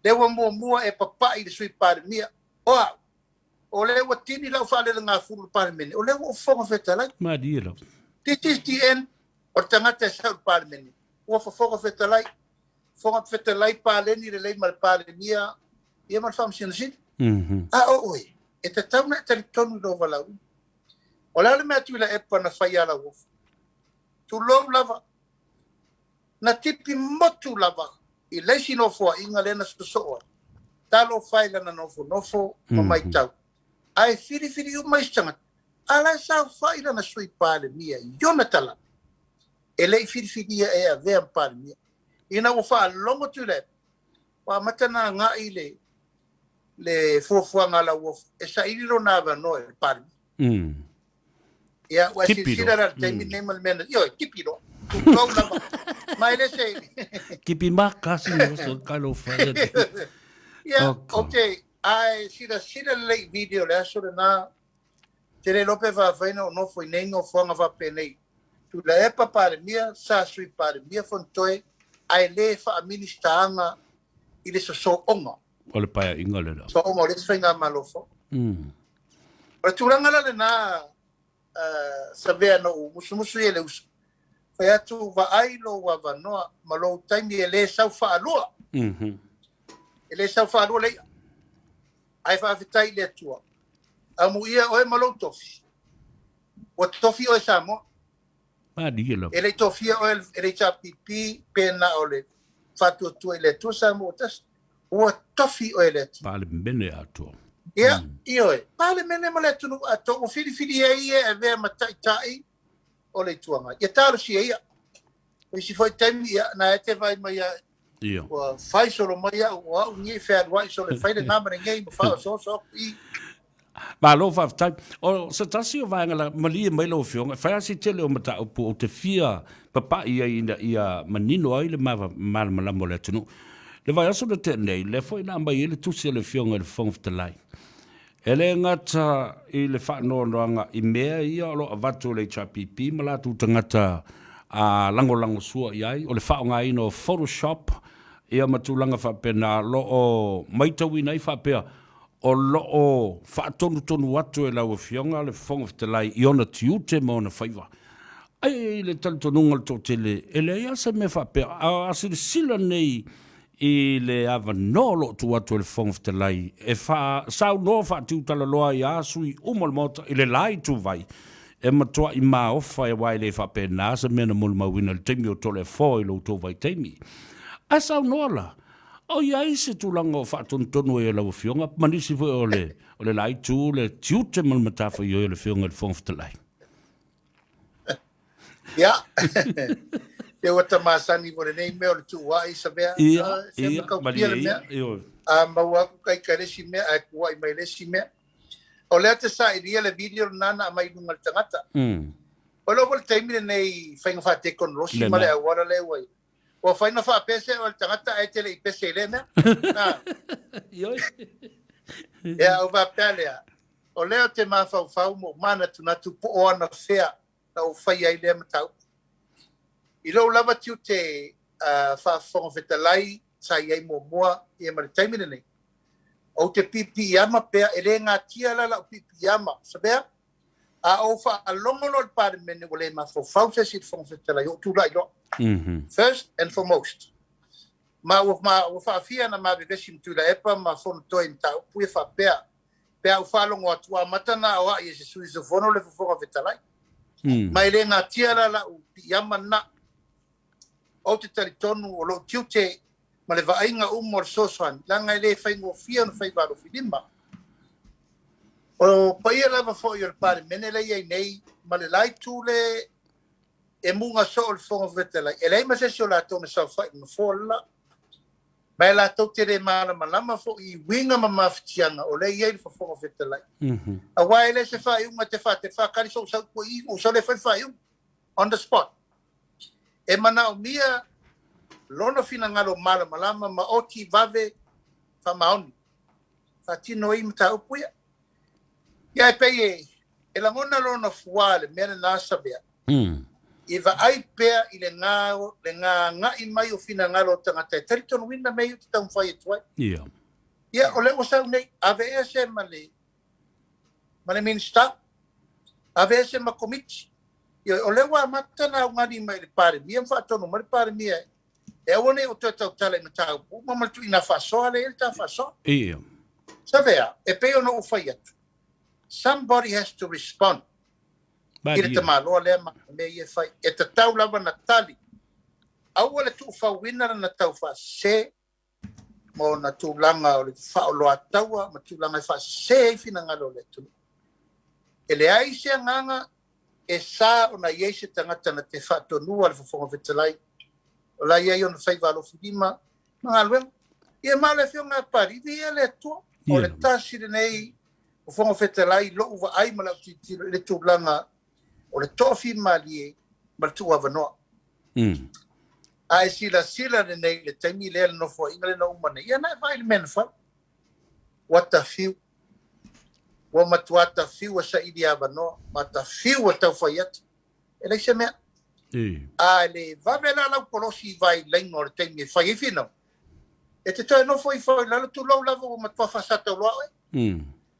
Lea ua muamua e papai i le Sui Palemia. O au, o lea ua tini lau faalelegafulu i le Palemene, o lea ua ou Fofoga Fetalai. Malie lava. This is the end o le tagata e sau i le Palemene. Ua Fofoga Fetalai. Fofoga Fetalai, paleni lelei ma le Palemia, ia ma le Faamasino Sili. A o oe, e tatau ona e talitonu i lou valaauina. O le a le mea Tuilaepa na fai ia Lauofo? Tulou lava, na tipi motu lava i le isi nofoaiga lea na sosoo ai. Talofa e i lana nofonofo ma matau, ae filifili uma isi tagata, a la e saofai lana Sui Palemia i ona talaane, e le i filifilia e avea ma Palemia. Ina ua faalogo Tuilaepa, ua amata ona agai le le fuafuaga a Lauofo e saili lona avanoa i le Palemia. Ia, ua e silasila la i le taimi lenei ma le mea na... Ioe, tipi loa. Tulou lava. Ma e le se... Tipi makasi no so kalo whare. Ia, ok. Ae silasila lelei i video le aso lena. Te le iloa pe faafai na ou nofo i nei nofoaga faapenei. Tuilaepa Palemia, sa Sui Palemia Fonotoe, ae le faaministaaga i le sosooga. O le paeaiga le la. Sosooga o le isi faigamalo fou. O le tulaga la lena, Savea na ou musumusu i ai le uso, fai atu vaai lou avanoa ma lou taimi e le sau faalua. E le sau faalua le i'a. Ae faafetai i le Atua, amuia oe ma lou tofi. Ua tofi oe Samoa. Malie lava. E le i tofia oe e le HRPP pe na o le Faatuatua i le Atua Samoa ua tasi. Ua tofi oe e le atunuu. Palemene atoa. Ia, ioe. Palemene ma le atunuu atoa ua filifili ai ia e avea ma taitai o le Itu Agai. Ia talosia ia. O isi foi taimi, ia, na e te vaai mai ia, Ia. ua fai solo mai au, o au nei fealuai solo e fai lena ma lenei ma faaosooso aku i. Malo faafetai. O se tasi o vaega la malie mai lau Afioga, e fai lava si tele o mataupu ou te fia papai ai ina ia manino ai le malamalama o le atunuu. Le vaiaso na tea nei, lea foi na aumai ai le tusi a le Afioga i le Fofoga Fetalai. E le gata i le faanoanoaga i mea ia o lo o avatu e le HRPP ma latou tagata a lagolagosua i ai, o le faaaogaina o photoshop ia ma tulaga faapena, o lo o matauina ai faapea o lo o faatonutonu atu e lau Afioga le Fofoga Fetalai i ona tiute ma ona faiva. Ai i le talitonuga o le toatele, e leai lava se mea faapea. A silasila nei i le avanoa o lo o tuu atu e le Fofoga Fetalai e saunoa faatiutalaloa ai a sui uma o le Maota i le la ituvai, e matuai maofa aua e le faapena se mea na molimauina i le taimi o Toleafoa i lo outou vaitaimi. Ae saunoa la, o i ai se tulaga o faatonutonu ai e lau Afioga ma nisi foi o le, o le la itu le tiute ma le matafaioi o le Afioga i le Fofoga Fetalai? Ia, e ua ta masani mo lenei mea o le tuuai sa mea. Ia, ia, malie ia, ioe. A maua aku kai kai le isi mea, ae kuai mai le isi mea. O lea te sailia le video lena na aumai i luga o le tagata. O lou foi le taimi lenei faiga faatekonolosi ma le auala lea ua i ai. Ua fai na faapese o le tagata ae te le i pese i lea mea. Na. Ioe. Ia, o faapea lea, o lea ou te mafaufau ma ou manatunatu po o anafea na ou faia ai lea mataupu. I lou lava tiute uh, faafofoga fetalai sa i ai muamua ia ma le taimi lenei, ou te piipiiama pea, e le gatia la lau piipiiama, sabea, a ou faalogo loa i le Palemene ua le mafaufau se isi i le Fofoga Fetalai, ou tulai loa. First and foremost. Ma ua, ma ua faafia na ma vevesi ma Tuilaepa ma Fonotoe i mataupu ia faapea, pe a ou faalogo atu ua amata na aoai e se sui usufono le Fofoga Fetalai. Ma e le gatia la lau piiama lena. Ou te talitonu o lou tiute ma le vaaiga uma o le fesoasoani, leaga e le faigofie ona fai valofilima. O paia lava foi o le Palemene lea e i ai nei ma le la itu le e muga soo le Fofoga Fetalai, e leai ma se isi o latou na saofai i le nofoa le la. Ma e latou te le malamalama foi i uiga ma mafatiaga o lea e i ai le Fofoga Fetalai. Aua e le se faaiuga te faatali sou sau tua i i, ua sau lea e fai le faaiuga on the spot. E manaomia lona finagalo malamalama ma oti vave faamaoni faatino ai mataupu ia. Ia e pei e, e lagona lona fuā le mea lena Savea. I vaai pea i le gā, le gāgaʻi mai o finagalo o tagata e talitonuina mea ia ou te taumafai atu ai. Ia. Ia, o lea ua sau nei, aveese ma le, ma le Minisita, aveese ma Komiti. Ioe, o lea ua amata ona augani mai i le Palemia ma faatonu mai le Palemia e aua ne i ou toe tautala i mataupu uma ma le tuuina faasoa lea e i ai le ta faasoa. Ia. Savea, e pei ona ou fai atu, somebody has to respond i le tamaloa lea ma mea ia e fai. E tatau lava ona tali. Aua le tuufauina lana taufaasese ma ona tulaga o le faaoloataua ma tulaga e faasese ai finagalo o le atunuu. E leai se agaga e sa ona i ai se tagata na te faatonua le Fofoga Fetalai, o la e i ai ona faiva alofilima ma galuega. Ia ma o le Afioga ia Papali'i, viia le Atua, o le tasi lenei Fofoga Fetalai i lou vaai ma lau tilotilo i le tulaga o le toafimalie ma le tuuavanoa. A e silasila lenei i le taimi lea, le nofoaiga lea na uma nei, ia na e vaai i le mea na fai. Ua tafiu. Ua matua tafiu a saili avanoa, ma tafiu a taufai atu. E leai se mea. A e le vave la lau kolosi i vailaina o le taimi e fai ai finau, e te toe nofo ifo i lalo, tulou lava ua matua faasatauloa oe.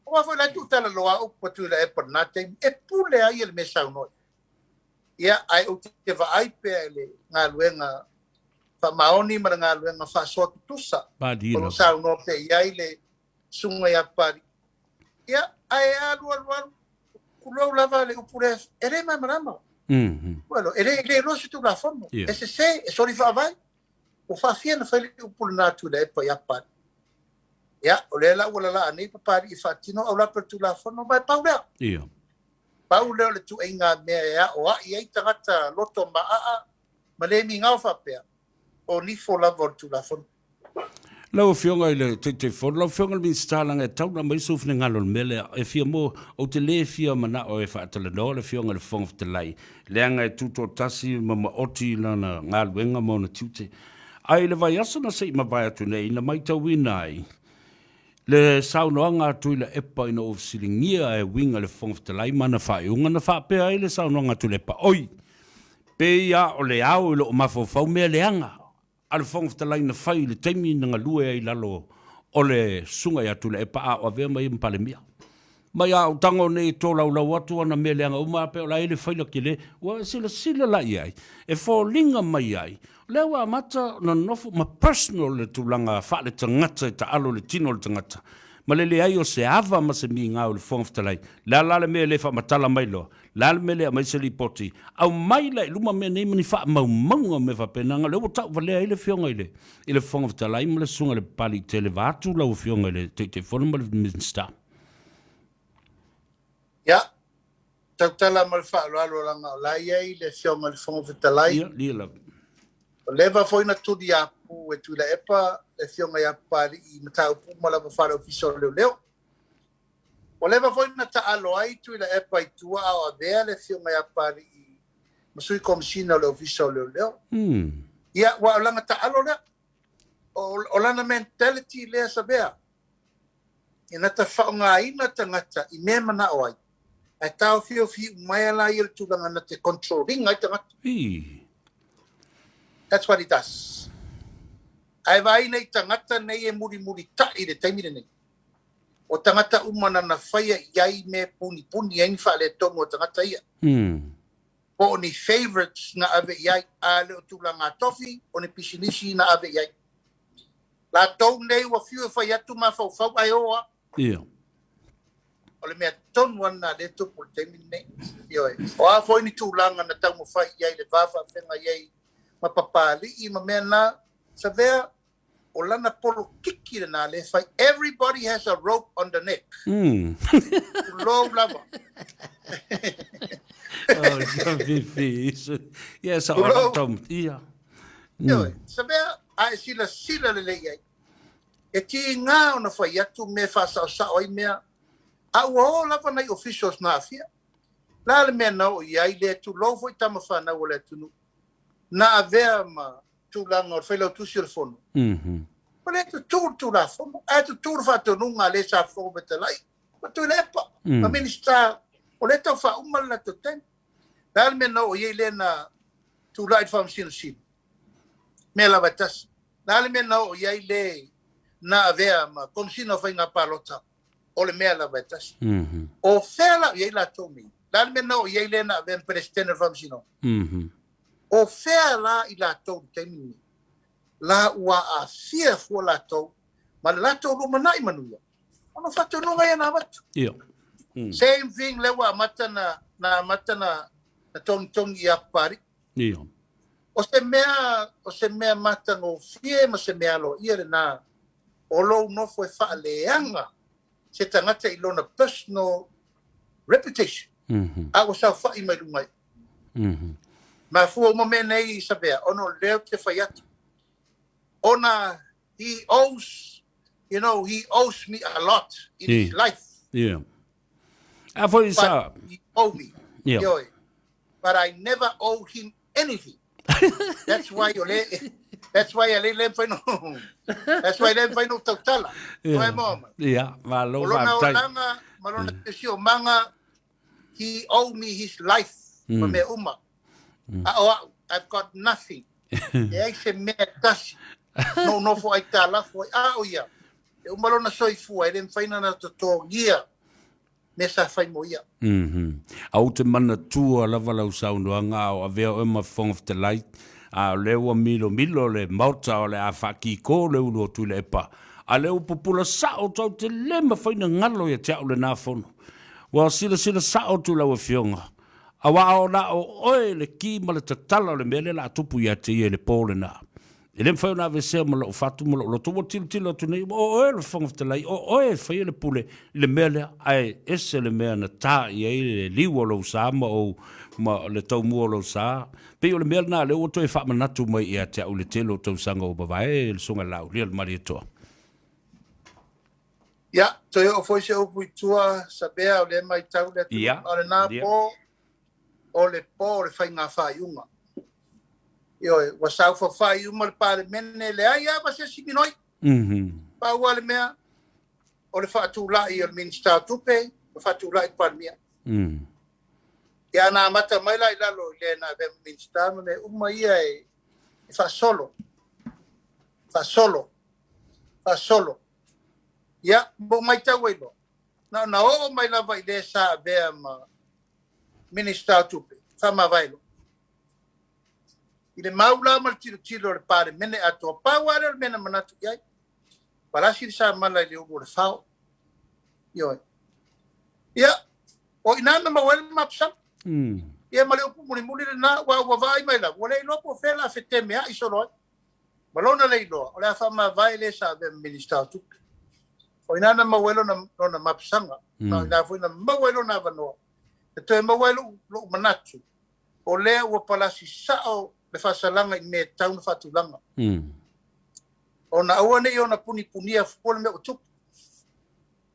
Aua foi la e tuutalaloa upu a Tuilaepa i lena taimi, e pule ai le mea saunoa. Ia, ae ou te vaai pea i le galuega faamaoni ma le galuega faasoa tutusa o lo o saunoa pea i ai le susuga ia Papalii. Ia, ae alu alu alu, Tulou lava le upu lea, e le malamalama. Well, e le, e le iloa se Tulafono. E sese, e soli faavae. Ua faafia ona fai le upu lena a Tuilaepa ia Papalii. Ia, o lea la ua lalaa nei Papalii e faatino aulape o le Tulafono, ma e pau lea. Pau lea o le tuaiga mea e aoai ai tagata loto maaa ma le migao faapea, o nifo lava o le Tulafono. Lau Afioga i le Taitaifono, lau Afioga i le Minisita, leaga e tatau ona aumai sou finagalo i le mea lea. E fia mo, ou te le fia manao e faatalanoa le Afioga i le Fofoga Fetalai, leaga e tutoatasi ma maoti lana galuega ma ona tiute. Ae i le vaiaso na se i mavae atu nei, na matauina ai le saunoaga a Tuilaepa ina ua fesiligia e uiga i le Fofoga Fetalai ma ana faaiuga, na faapea ai le saunoaga a Tuilaepa, Oi! Pei lava o le ao i lou mafaufau mea leaga a le Fofoga Fetalai na fai i le taimi na galue ai i lalo o le Susuga ia Tuilaepa a o avea ma ia ma Palemia. Mai a ou tago nei e tolaulau atu ana mea leaga uma a pei o la e i le faila tele, ua silasila la i ai, e foliga mai ai, o lea ua amata ona nonofo ma personal le tulaga faaletagata e taalo i le tino o le tagata, ma le leai o se ava ma se migao i le Fofoga Fetalai. Le a la le mea e le faamatala mai loa? Le a le mea e le aumai se lipoti? Aumai la i luma mea nei ma ni faamaumauga o mea faapena, o lea ua tauvalea ai le Afioga i le i le Fofoga Fetalai ma le Susuga i le Papaliitele vaeatu lau Afioga i le Taitaifono ma le Minisita. Ia, tautala ma le faaaloalo leaga o la e i ai le Afioga i le Fofoga Fetalai. Ia, ia lava. Ua leva foi na tuliapu e Tuilaepa le Afioga ia Papalii i mataupu uma lava faale-Ofisa o Leoleo. Ua leva foi na taalo ai Tuilaepa i tua a o avea le Afioga ia Papalii ma Sui Komesina o le Ofisa o Leoleo. Ia, ua o lana taalo lea. O, o lana mentality lea Savea. Ina ta faaaogaina tagata i mea e manao ai, ae taofiofi uma ai la ia le tulaga na te control ina ai tagata. That's what he does. Ae vaai nei tagata nei e mulimulitai i le taimi lenei. O tagata uma nana faia i ai mea e punipuni ai ni faaletonu o tagata ia. Po o ni favourites na ave i ai, a le o tulaga tofi, o ni pisinisi na ave i ai. Latou nei ua fiu e fai atu mafaufau ae o a. Ia. O le mea tonu lava lena lea e tupu i le taimi lenei. Ioe. O a foi ni tulaga na taumafai i ai le va faafeagai ai ma Papalii ma mea na, Savea, o lana polokiki lena lea e fai. Everybody has a rope on the neck. Tulou lava. Oh, fifi. Yes, o tau. Ia. Ioe, Savea, a e silasila lelei i ai, e tiga ona fai atu mea e faasaosao ai mea, a ua o lava nai officials na aafia. O le a le mea na oo i ai lea, tulou foi tama fanau a le atunuu, na avea ma tulaga o le Failautusi o le Fono. Ua le tutū le Tulafono, ae tutū le faatonuga a le sa Fofoga Fetalai, ma Tuilaepa, ma Minisita, o lea e tau faauma le latou taimi. O le a le mea na oo i ai lea na tulai i le Faamasino Sili? Mea lava e tasi. O le a le mea na oo i ai le na avea ma Komesina o Faiga Palota? O le mea lava e tasi. O fea la o i ai latou nei? O le a le mea na oo i ai le na avea ma Peresetene o le Faamasinoga? O fea la i latou i le taimi lenei? La ua aafia fua latou ma le latou lumanai manuia ona o faatonuga ia na avatu. Ia. Same thing lea ua amata na, na amata na, na togitogi ia Papalii. Ia. O se mea, o se mea matagofie ma se mea aloaia lena o lou nofo e faaleaga se tagata i lona personal reputation. A ua saofai mai luga i. Mafua uma mea nei i Savea, ona o lea ou te fai atu. Ona he owes, you know, he owes me a lot in his life. Yeah. A foi sa... But he owe me. Yeah. Ioe. But I never owe him anything. That's why o le, that's why a le le mawhai no, that's why le mawhai no tautala. Yeah. Oe moa mai. Yeah, malo O lona faafetai. olaga ma lona siosiomaga, he owe me his life ma mea uma. A o au, I've got nothing. E leai se mea e tasi na ou nofo aitalafu ai. A o ia, e uma lona soifua, e le mafai ona totogia mea sa fai mo ia. A ou te manatua lava lau saunoaga a o avea oe ma Fofoga Fetalai, a o lea ua milomilo le Maota o le a faakiko le ulu o Tuilaepa, a o lea ua pupula sao atu au te le mafai ona galo ia te au lena fono. Ua silasila sa'o atu lau Afioga, auā o na o oe le ki ma le tatala o le mea lea o le a tupu ia te ia i le pō lenā. E le mafai ona aveesea ma lou fatu ma lou loto. Ua tilotilo atu nei, o oe le Fofoga Fetalai, o oe e faia le pule i le mea lea, ae ese le mea na ta i ai le liu o lou sa ma ou, ma le taumua o lou sa. Pei o le mea lena lea ua toe faamanatu mai ia te au i le tele o tausaga ua mavae, le Susuga Laaulialemalietoa. Ia, toe oo foi se upu i tua, Sabea, o lea e matau le atunuu, a o lena po, o le po o le faiga faaiuga. Ioe, ua saofafai uma le Palemene, leai lava se isi minoi. Pau lava le mea, o le faatulai o le Minisita o Tupe, ma faatulai le Palemia. Ia, na amata mai la i lalo i le na avea ma Minisita ma mea uma ia e faasolo, faasolo, faasolo. Ia, ua ou matau ai loa, na ona oo mai lava i le sa avea ma Minisita o Tupe, faamavae loa. I le mau la ma le tilotilo a le Palemene atoa, pau lava lea o le mea na manatu i ai, palasi le samala i le ulu o le fao. Ioe. Ia, o i ina na maua ai le mapusaga. Ia ma le upu mulimuli lena, aua ua vaai mai lava, ua le iloa po o fea o le a fetemeai solo ai. Ma lona le iloa, o le a faamavae le sa avea ma Minisita o Tupe. O i ina na maua ai lona, lona mapusaga, ma o i ina foi na maua ai lona avanoa e toe maua ai lou, lou manatu, o lea ua palasi sao le faasalaga i mea e tatau ona faatulaga. Ona aua ne i ona punipunia fua le mea ua tupu.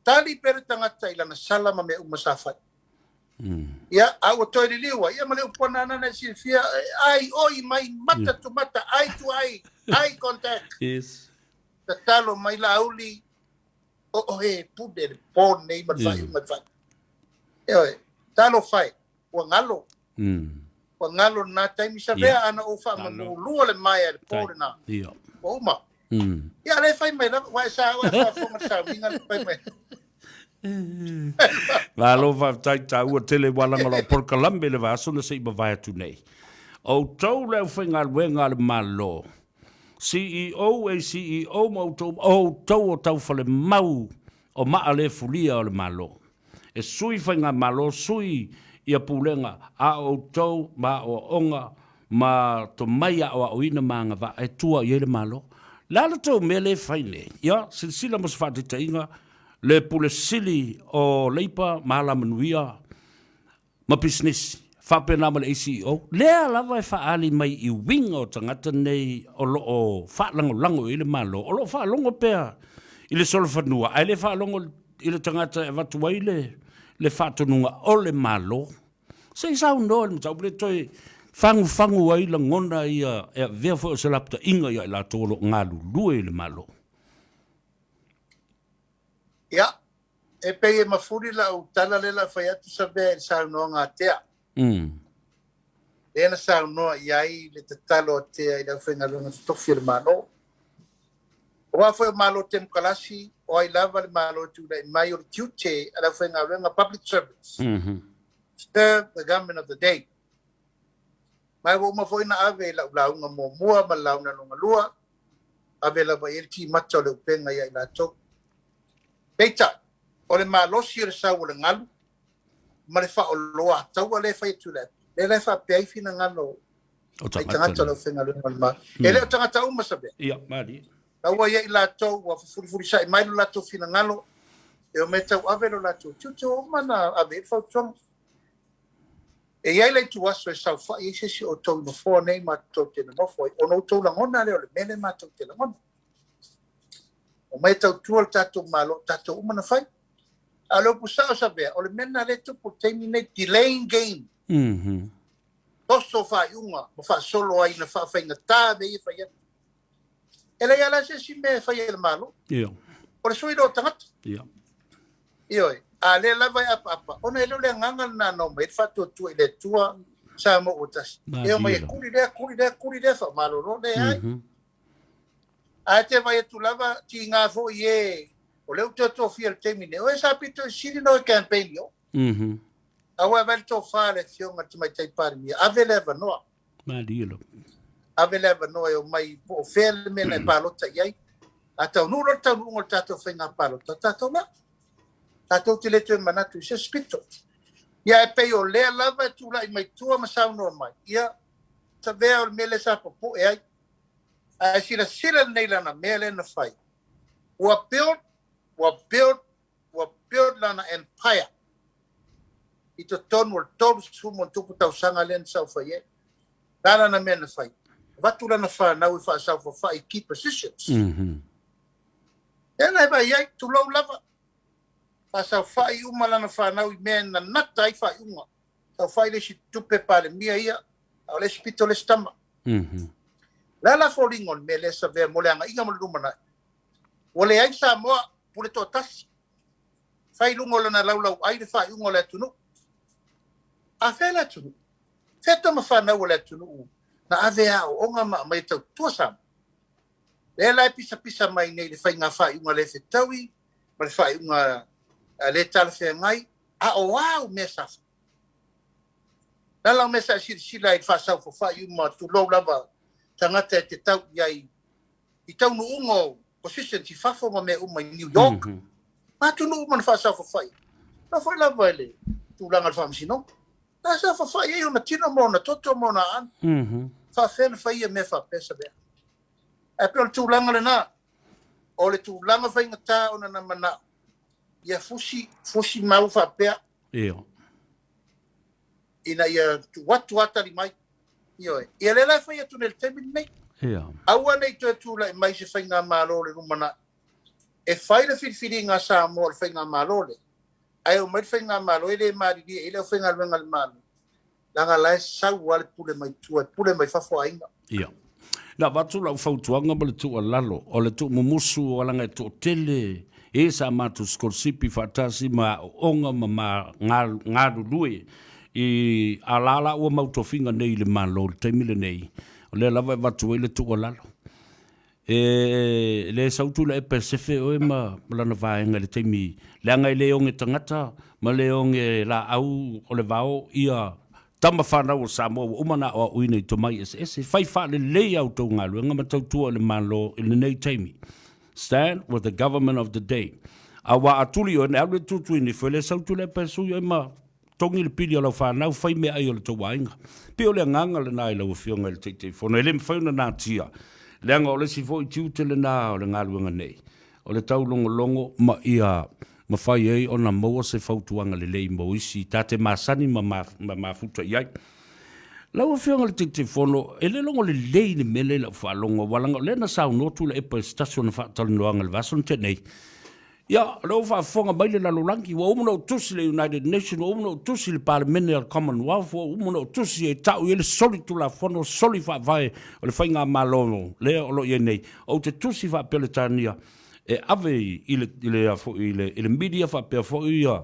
Tali pea le tagata i lana sala ma mea uma sa fai. Ia, a ua toe liliu ai, ia ma le upu a Nana na e silafia, ai oi mai mata to mata, eye to eye, eye contact. Yes. Tatalo mai Laauli, o oe e pule le po lenei ma le faaiuga e fai. Ioe, talofa e, ua galo. Ua galo lena taimi Savea, ana ou faamamulua le maea i le po lena. Ua uma. Ia, lea e fai mai lava, ua e sa, ua e faafofoga i le sauniga lea fai mai. Malo faafetai taua tele ua laga lau polokalame i le vaiaso na se i mavae atu nei. O outou le aufaigaluega a le Malo, CEO, ACEO ma outou, o outou o taufalemau o maa le fulia o le Malo. E sui faigamalo, sui ia pulega, a o outou ma aoaoga ma tomai aoaoina ma agavaa e tua i ai le Malo. O le a le tou mea lea e fai nei? Ia, silasila mo se faataitaiga, le Pule Sili o Leipa ma Alamanuia ma Pisinisi, faapena ma le ACEO, lea lava e faaali mai i uiga o tagata nei o lo o faalagolago i ai le Malo, o lo o faalogo pea i le solofanua, ae le faalogo i le tagata e avatu ai le, le faatonuga o le Malo. Se i saunoa i le mataupu lea toe fagufagu ai lagona ia e avea foi o se lapataiga ia i latou o lo o galulue i le Malo. Ia, E pei e mafuli lau tala lea o le a fai atu Savea i le saunoaga a Tea. Lea na saunoa i ai le tatalo a Tea i le aufaigaluega totofi a le Malo. Aua foi o Malo Temokarasi, o ai lava le Malo e tulai mai, o le tiute a le aufaigaluega public servants, serve the government of the day. Ma ua uma foi ona ave i lau lauga muamua ma le lauga lona lua, ave lava i ai le timata o le upega ia i latou. Peitai, o le malosi o le sau o le galu ma le faaoloataua lea e fai atu i le api, lea la e faapea ai finagalo ai tagata o le aufaigaluega o le Malo. E le o tagata uma Savea. Ia, malie. La ua i ai latou ua fefulifulisa'i mai lo latou finagalo, e omai e tauave lo latou tiute, ua uma ona ave i ai le fautuaga. E i ai le ituaso e saofai ai se isi o outou i nofoa nei matou te nonofo ai, ona outou lagona lea o le mea lea matou te lagona. Omai e tautua le tatou Malo, o tatou uma na fai. A o le upu sao Savea, o le mea lena lea e tupu i le taimi lenei, delaying game. Toso faaiuga ma faasolo ai ina faafaigata mea ia e fai atu. E leai lava la se isi mea e fai e le Malo. O le sui lea o tagata. Ioe. A lea lava e apaapa, ona e le o le agaga lena na omai ai le faatuatua i le Atua Samoa ua tasi. E omai e kuli lea, kuli lea, kuli lea, faamalolo. Leai. Ae te vaai atu lava, tiga foi e, o lea ua toe tofia i le taimi nei, o e sa pito i sili ona o e campaign i o. Aua e vaai le tofa a le Afioga i le Tamaitai Palemia, ave le avanoa. Malie lava. Ave le avanoa e omai po o fea le mea na e palota i ai. A taunuu loa le taunuuga o le tatou faiga palota, tatou la. Tatou te le toe manatu i se isi pito. Ia e pei o lea lava e tulai mai tua ma saunoa mai, ia, Savea o le mea lea sa popoe ai. Ae silasila lenei lana mea lea na fai. Ua build, ua build, ua build lana empire i totonu o le 30+ tausaga lea na saofai ai. O le a lana mea na fai? Avatu lana fanau e faasaofafai i key positions. Lea la e vaai ai, tulou lava, faasaofai uma lana fanau i mea e nanata ai faaiuga. Saofai le isi tupe Palemia ia, a o le isi pito le isi tama. O le a la foliga o le mea lea Savea mo le agaiga mo le lumanai? Ua leai Samoa pule toatasi. Fai i luga o lana laulauai le faaiuga o le atunuu. A fea le atunuu? Fea tama fanau a le atunuu na ave aoaoga ma aumai e tautua Samoa? Lea la e pisapisa mai nei i le faiga faaiuga le fetaui ma le faaiuga le talafeagai, a o a au mea sa fai? O le a la mea sa e silasila ai i le faasaofafai uma, tulou lava, tagata e te tau i ai i taunuuga o positions i fafo ma mea uma i New York, ma atunuu uma na faasaofafai. Na foi lava i le tulaga o le faamasinoga. Na saofafai ai ona tino ma ona toto ma ona aano. Faafefea na fai ia mea faapea Savea? Ae pei o le tulaga lena, o le tulaga faigata ona na manao ia fusi, fusi mau faapea. Ina ia tuu atu lava tali mai. Ioe. Ia lea la e fai atu nei i le taimi lenei. Aua ne i toe tulai mai se faigamalo o le lumanai e fai le filifiliga a Samoa o le faigamalo lea, ae oo mai le faigamalo e le malilie i ai le aufaigaluega a le Malo, leaga la e sau lava le pule mai tua, e pule mai fafo aiga. Ia. Na avatu lau fautuaga ma le tuualalo, o le tuumumusu o alaga e toatele e sa matou sikolasipi faatasi ma aooga ma ma galulue i a la la ua mau tofiga nei i le Malo i le taimi lenei, o lea lava e avatu ai le tuualalo. E le sau Tuilaepa e sefe oe ma lana vaega i le taimi, leaga e le oge tagata ma le oge laau o le vao ia tama fanau o Samoa ua uma ona aoaoina i tomai eseese. Fai faalelei a outou galuega ma tautua i le Malo i lenei taimi. Stand with the government of the day. Aua a tuli oe, na alu e tutu i nifo, e le sau Tuilaepa e sui oe ma Togi le pili o lau fanau, fai meaai o le tou aiga. Pei o le agaga lena i lau Afioga i le Taitaifono, e le mafai ona natia, leaga o le isi foi tiute lena o le galuega nei, o le taulogologo ma ia mafai ai ona maua se fautuaga lelei mo isi ta te masani ma mafuta i ai. Lau Afioga i le Taitaifono, e le logo lelei le mea lea i lau faalogo, aua leaga o lea na saunoa Tuilaepa i se tasi o ana faatalanoaga i le vaiaso na tea nei, Ia, o lea ua faafofoga mai le lalolagi, ua uma ona ou tusi i le United Nations, ua uma ona ou tusi i le Palemene a le Commonwealth, ua uma ona ou tusi e tau i ai le soli tulafono, soli faavae o le faigamalo lea o lo o i ai nei. Ou te tusi faapea Peretania e ave i le, i le, i le, i le media faapea foi ia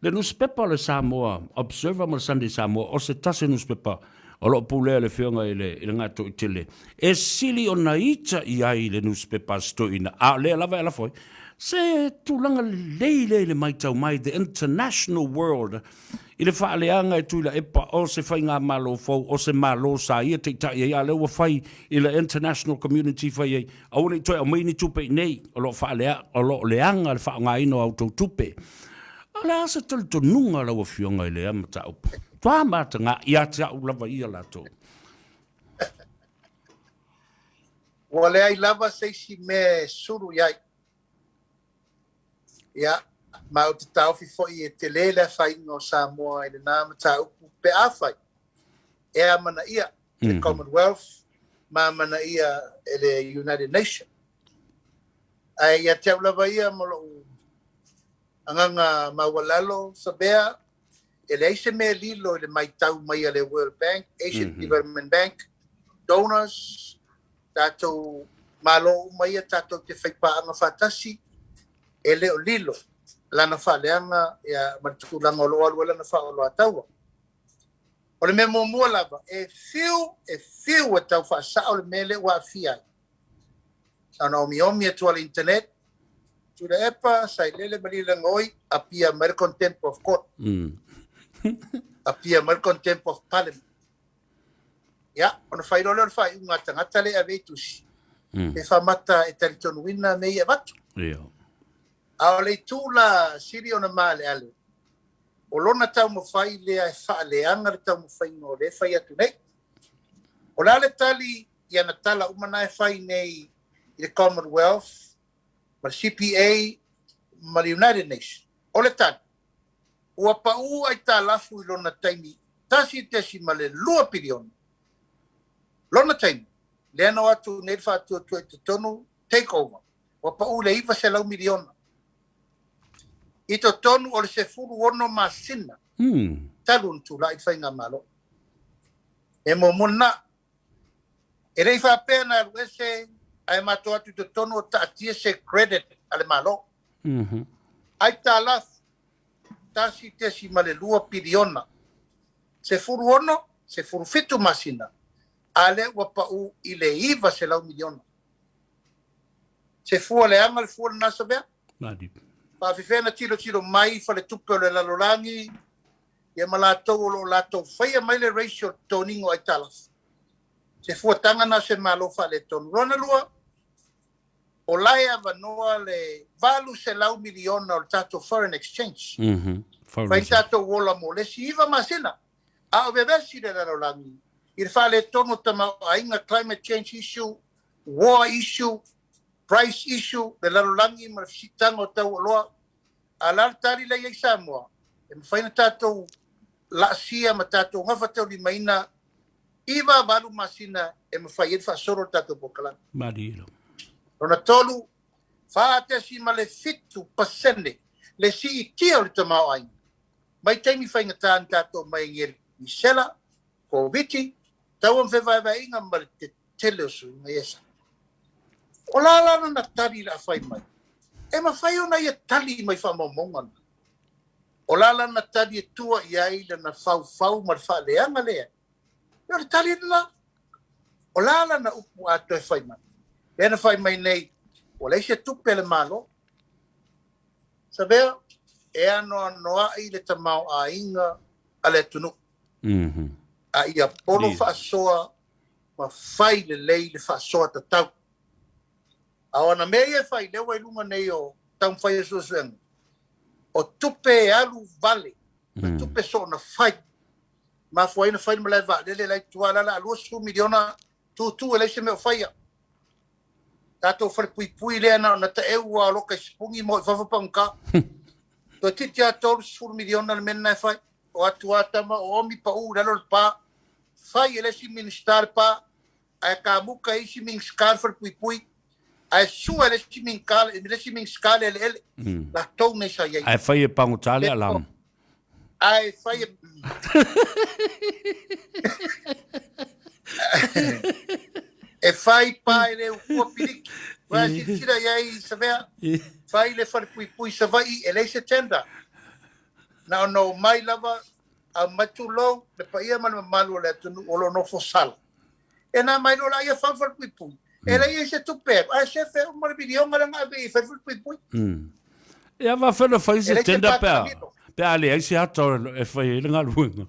Le nusipepa o le Samoa Observer ma le Sunday Samoa, o se tasi o nusipepa o lo o pulea e le Afioga i le, i le Gatoitele, e sili ona ita i ai le nusipepa a si toeaina, a o lea lava e alafo ai se tulaga lelei lea i le matau mai the international world i le faaleaga e Tuilaepa o se faigamalo fou, o se Malo sa ia taitai ai, a o lea ua fai i le international community fai ai, Aua ne i toe aumai ni tupe i inei, o lo o faalea, o lo o leaga le faaaogaina o a outou tupe. O le a se talitonuga a lau Afioga i lea mataupu? Toa mataga ia te au lava ia latou. Ua leai lava se isi mea e sulu i ai. Ia, ma ou te taofi foi e tele le afaina o Samoa i lena mataupu pe afai e amanaia e le Commonwealth ma amanaia e le United Nation. Ae ia te au lava ia ma lou agaga maualalo, Sabea, e leai se mea lilo i le matau mai a le World Bank, Asian Development Bank, donors, tatou Malo uma ia tatou te faipaaga faatasi, e le o lilo lana faaleaga ma le tulaga o lo o alu ai lana faaoloataua. O le mea muamua lava, e fiu, e fiu e tau faasao le mea lea ua aafia ai. Na ona omiomi atu lava i le internet, Tuilaepa, Sailele ma Lilagoi, appear mai le contempt of court. Appear mai le contempt of parliament. Ia, ona fai loa lea o le faaiuga a tagata lea e ave i tusi. E faamata e talitonuina mea ia e avatu. Ia. A o le itu la sili ona maaleale, o lona taumafai lea e faaleaga le taumafaiga o lea e fai atu nei. O le a le tali i ana tala uma na e fai nei i le Commonwealth ma le CPA ma le United Nations? O le tali, ua pau aitalafu i lona taimi 1.2 piliona. Lona taimi, lea na o atu nei le faatuatua i totonu, take over, ua pau le 900 miliona. I totonu o le 16 masina talu ona tulai le faigamalo. E muamua lena. E le i faapea na alu ese ae matou atu i totonu o taatia se credit a le Malo. Aitalafu 1.2 piliona. 16, 17 masina, a lea ua pau i le 900 miliona. Se fua leaga le fua lena Savea? Faafefea na tilotilo mai faletupe o le lalolagi ia ma latou o lo o latou faia mai le ratio o le toniga o aitalafu. Se fuataga na o se Malo faaletonu. Lona lua, o la e avanoa le 800 miliona o le tatou foreign exchange. Fai tatou ola mo le isi 9 masina. A o vevesi le lalolagi i le faaletonu o tamaoaiga, climate change issue, war issue, price issue, le lalolagi ma le fesiitaga o tau oloa. A la le tali la i ai Samoa, e mafai ona tatou laasia ma tatou gafataulimaina 9 a 8 masina e mafai ai le faasolo le tatou polokalame. Malie. Lona tolu, 4.7% le siitia o le tamaoaiga mai taimi faigata na tatou mai ai Misela, Koviti, taua ma fevaevaeaiga ma le tetele o suiga ia sa. O la la lana tali le a fai mai, e mafai ona ia tali mai faamaumauga na. O la lana tali e tua i ai lana faufau ma le faaleaga lea. E o le tali lena. O la lana upu a toe fai mai. Lea na fai mai nei, ua leai se tupe a le Malo. Savea, e anoanoai le tamaoaiga a le atunuu. A ia polo faasoa ma fai lelei le faasoa tatau. A o ana mea ia e fai, lea ua i luga nei o taumafai o suesuega, o tupe e alu vale, ma tupe soona fai. Mafua ai ona fai le malae vaalele la i tua, la la 20 miliona tutu e leai se mea o faia. Tatou falepuipui lea na ona taeu a loka i sipungi ma o i fafo pagota. Toeitiiti lava 30 miliona le mea lena e fai. O atu a tama o omi pau i lalo le pa. Fai e le isi Minisita le pa, ae kamuka e isi Minisita le falepuipui, ae sua e le isi Minisita le isi Minisita le eleele. Latou nei sa i ai. Ae fai e pagota le alarm. Ae fai e e fai pa e le ukua piliki. Ua silasila i ai Savea, fai le falepuipui Savaii e leai se tender. Na ona omai lava, aumai tulou le paia ma le mamalu o le atunuu o lo o nofo sala. E na mai loa laia fai le falepuipui. E leai ai se tupe alu, ae sefe uma le miliona lea na ave i fai le falepuipui. Ia faafefea ona fai se tender pe a, pe a leai se ata e fai ai le galuega.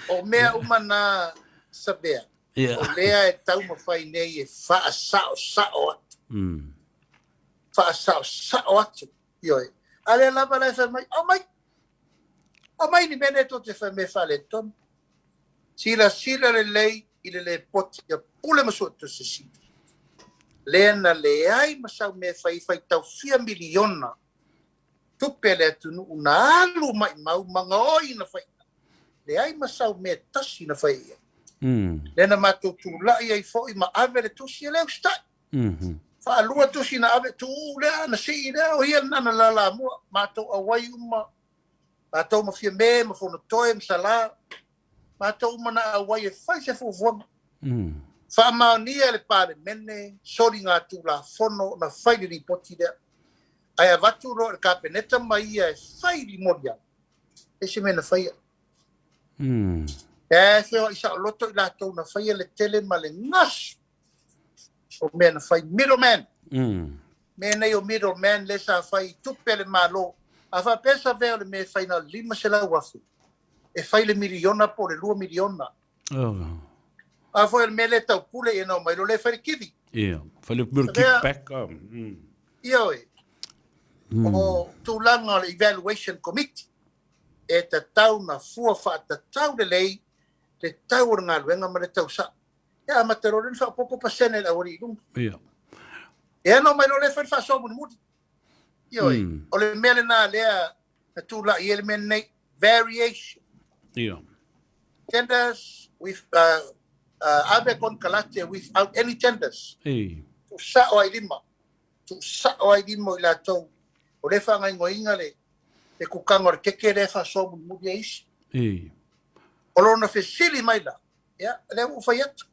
O mea uma na Savea, o lea e taumafai nei e faasaosao atu. Faasaosao atu. Ioe. A lea lava la e fai mai, aumai, aumai ni mea nei tou te fai mai e faaletonu. Silasila lelei i le lipoti a Pule ma Suetusi Sili, lea na leai ma sau mea e fai, faitau fia miliona tupe a le atunuu na alu maimau ma gaoi na fai, leai ma sau mea tasi na fai i ai. Lea na matou tulai ai foi ma ave le tusi e le usitai. Faalua tusi na ave, tuu lea, na sii lea, o ia lena na lalamua, matou auai uma, matou ma Fiame, ma Fonotoe, ma Sala, matou uma na auai e fai se fuafuaga. Faamaonia e le Palemene soligatulafono na fai le lipoti lea. Ae avatu loa i le Kapeneta ma ia e fai limoli e se mea na faia. E feoai saoloto i latou na faia le tele ma le gasu o mea na fai middleman. Mea nei o middleman lea sa fai i tupe a le Malo. A faapea Savea o le mea e fai na o le 500,000, e fai le miliona po o le 2 miliona. A foi o le mea lea e taupule ia na omai loa lea e fai le kivi. Ia, fai le kickback. Ioe. O tulaga o le evaluation committee e tatau na fua faatatau lelei le tau o le galuega ma le tau sa'o. Ia amata loa lea ona faaopoopo pasene e le aualii i luga. Ia ona omai loa lea fai le faasoa mulimuli. Ioe, o le mea lena lea na tulai ai le mea lenei, variation. Tenders with ave konekarate without any tenders. Tuusao ai lima. Tuusao ai lima o i latou o lea e faagaogoina le kukaga o le keke lea e faasoa mulimuli e isi. O lona fesili mai la, ia, lea ua ou fai atu.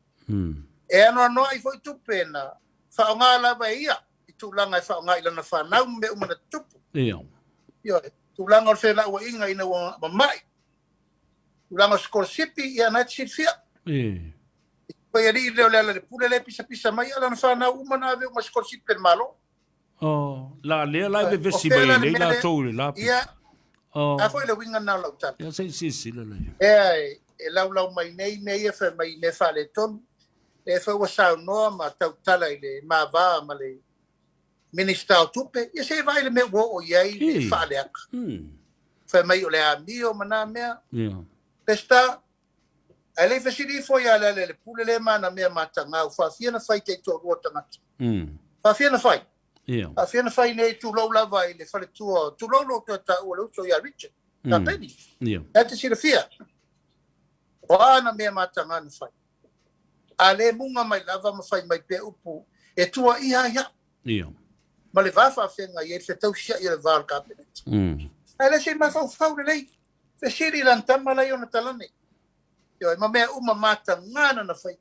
E anoanoai foi tupe na faaaoga lava e ia i tulaga e faaaoga i lana fanau ma mea uma na tutupu. Ioe, tulaga o le felauaiga ina ua mamai, tulaga o sikolasipi, ia na e te silafia. Pei alii lea o Lealailepule lea e pisapisa mai, ia lana fanau uma na ave uma i sikolasipi a le Malo. Oh, la lea la e vevesi mai ai nei latou i le la pito. Ia, a foi le uiga lena o lau tala. Ia se i silasila lea. Ea e laulau mai nei mea ia fai mai i mea faaletonu. Lea foi ua saunoa ma tautala i le ma va ma le Minisita o Tupe, ia se i vaai le mea ua oo i ai le faaleaga. Fai mai o le amio ma na mea. Pesita, ae le i fesili ifo ia Lealailepule lea ma ana mea matagau, faafia na fai taitoalua tagata. Faafia na fai. Faafia na fai nei, tulou lava i le faletua, tulou lou toe taua le uso ia Richard, Kapeni. E te silafia, o a ana mea matagā na fai. A le muga mai lava ma fai mai pea upu e tuuaia ai au. Ma le va faafeagai ai le fetausiai o le va o le Kapeneta. Ae le se i mafaufau lelei, fesili i lana tama la i ona talane. Ioe, ma mea uma matagā na na fai.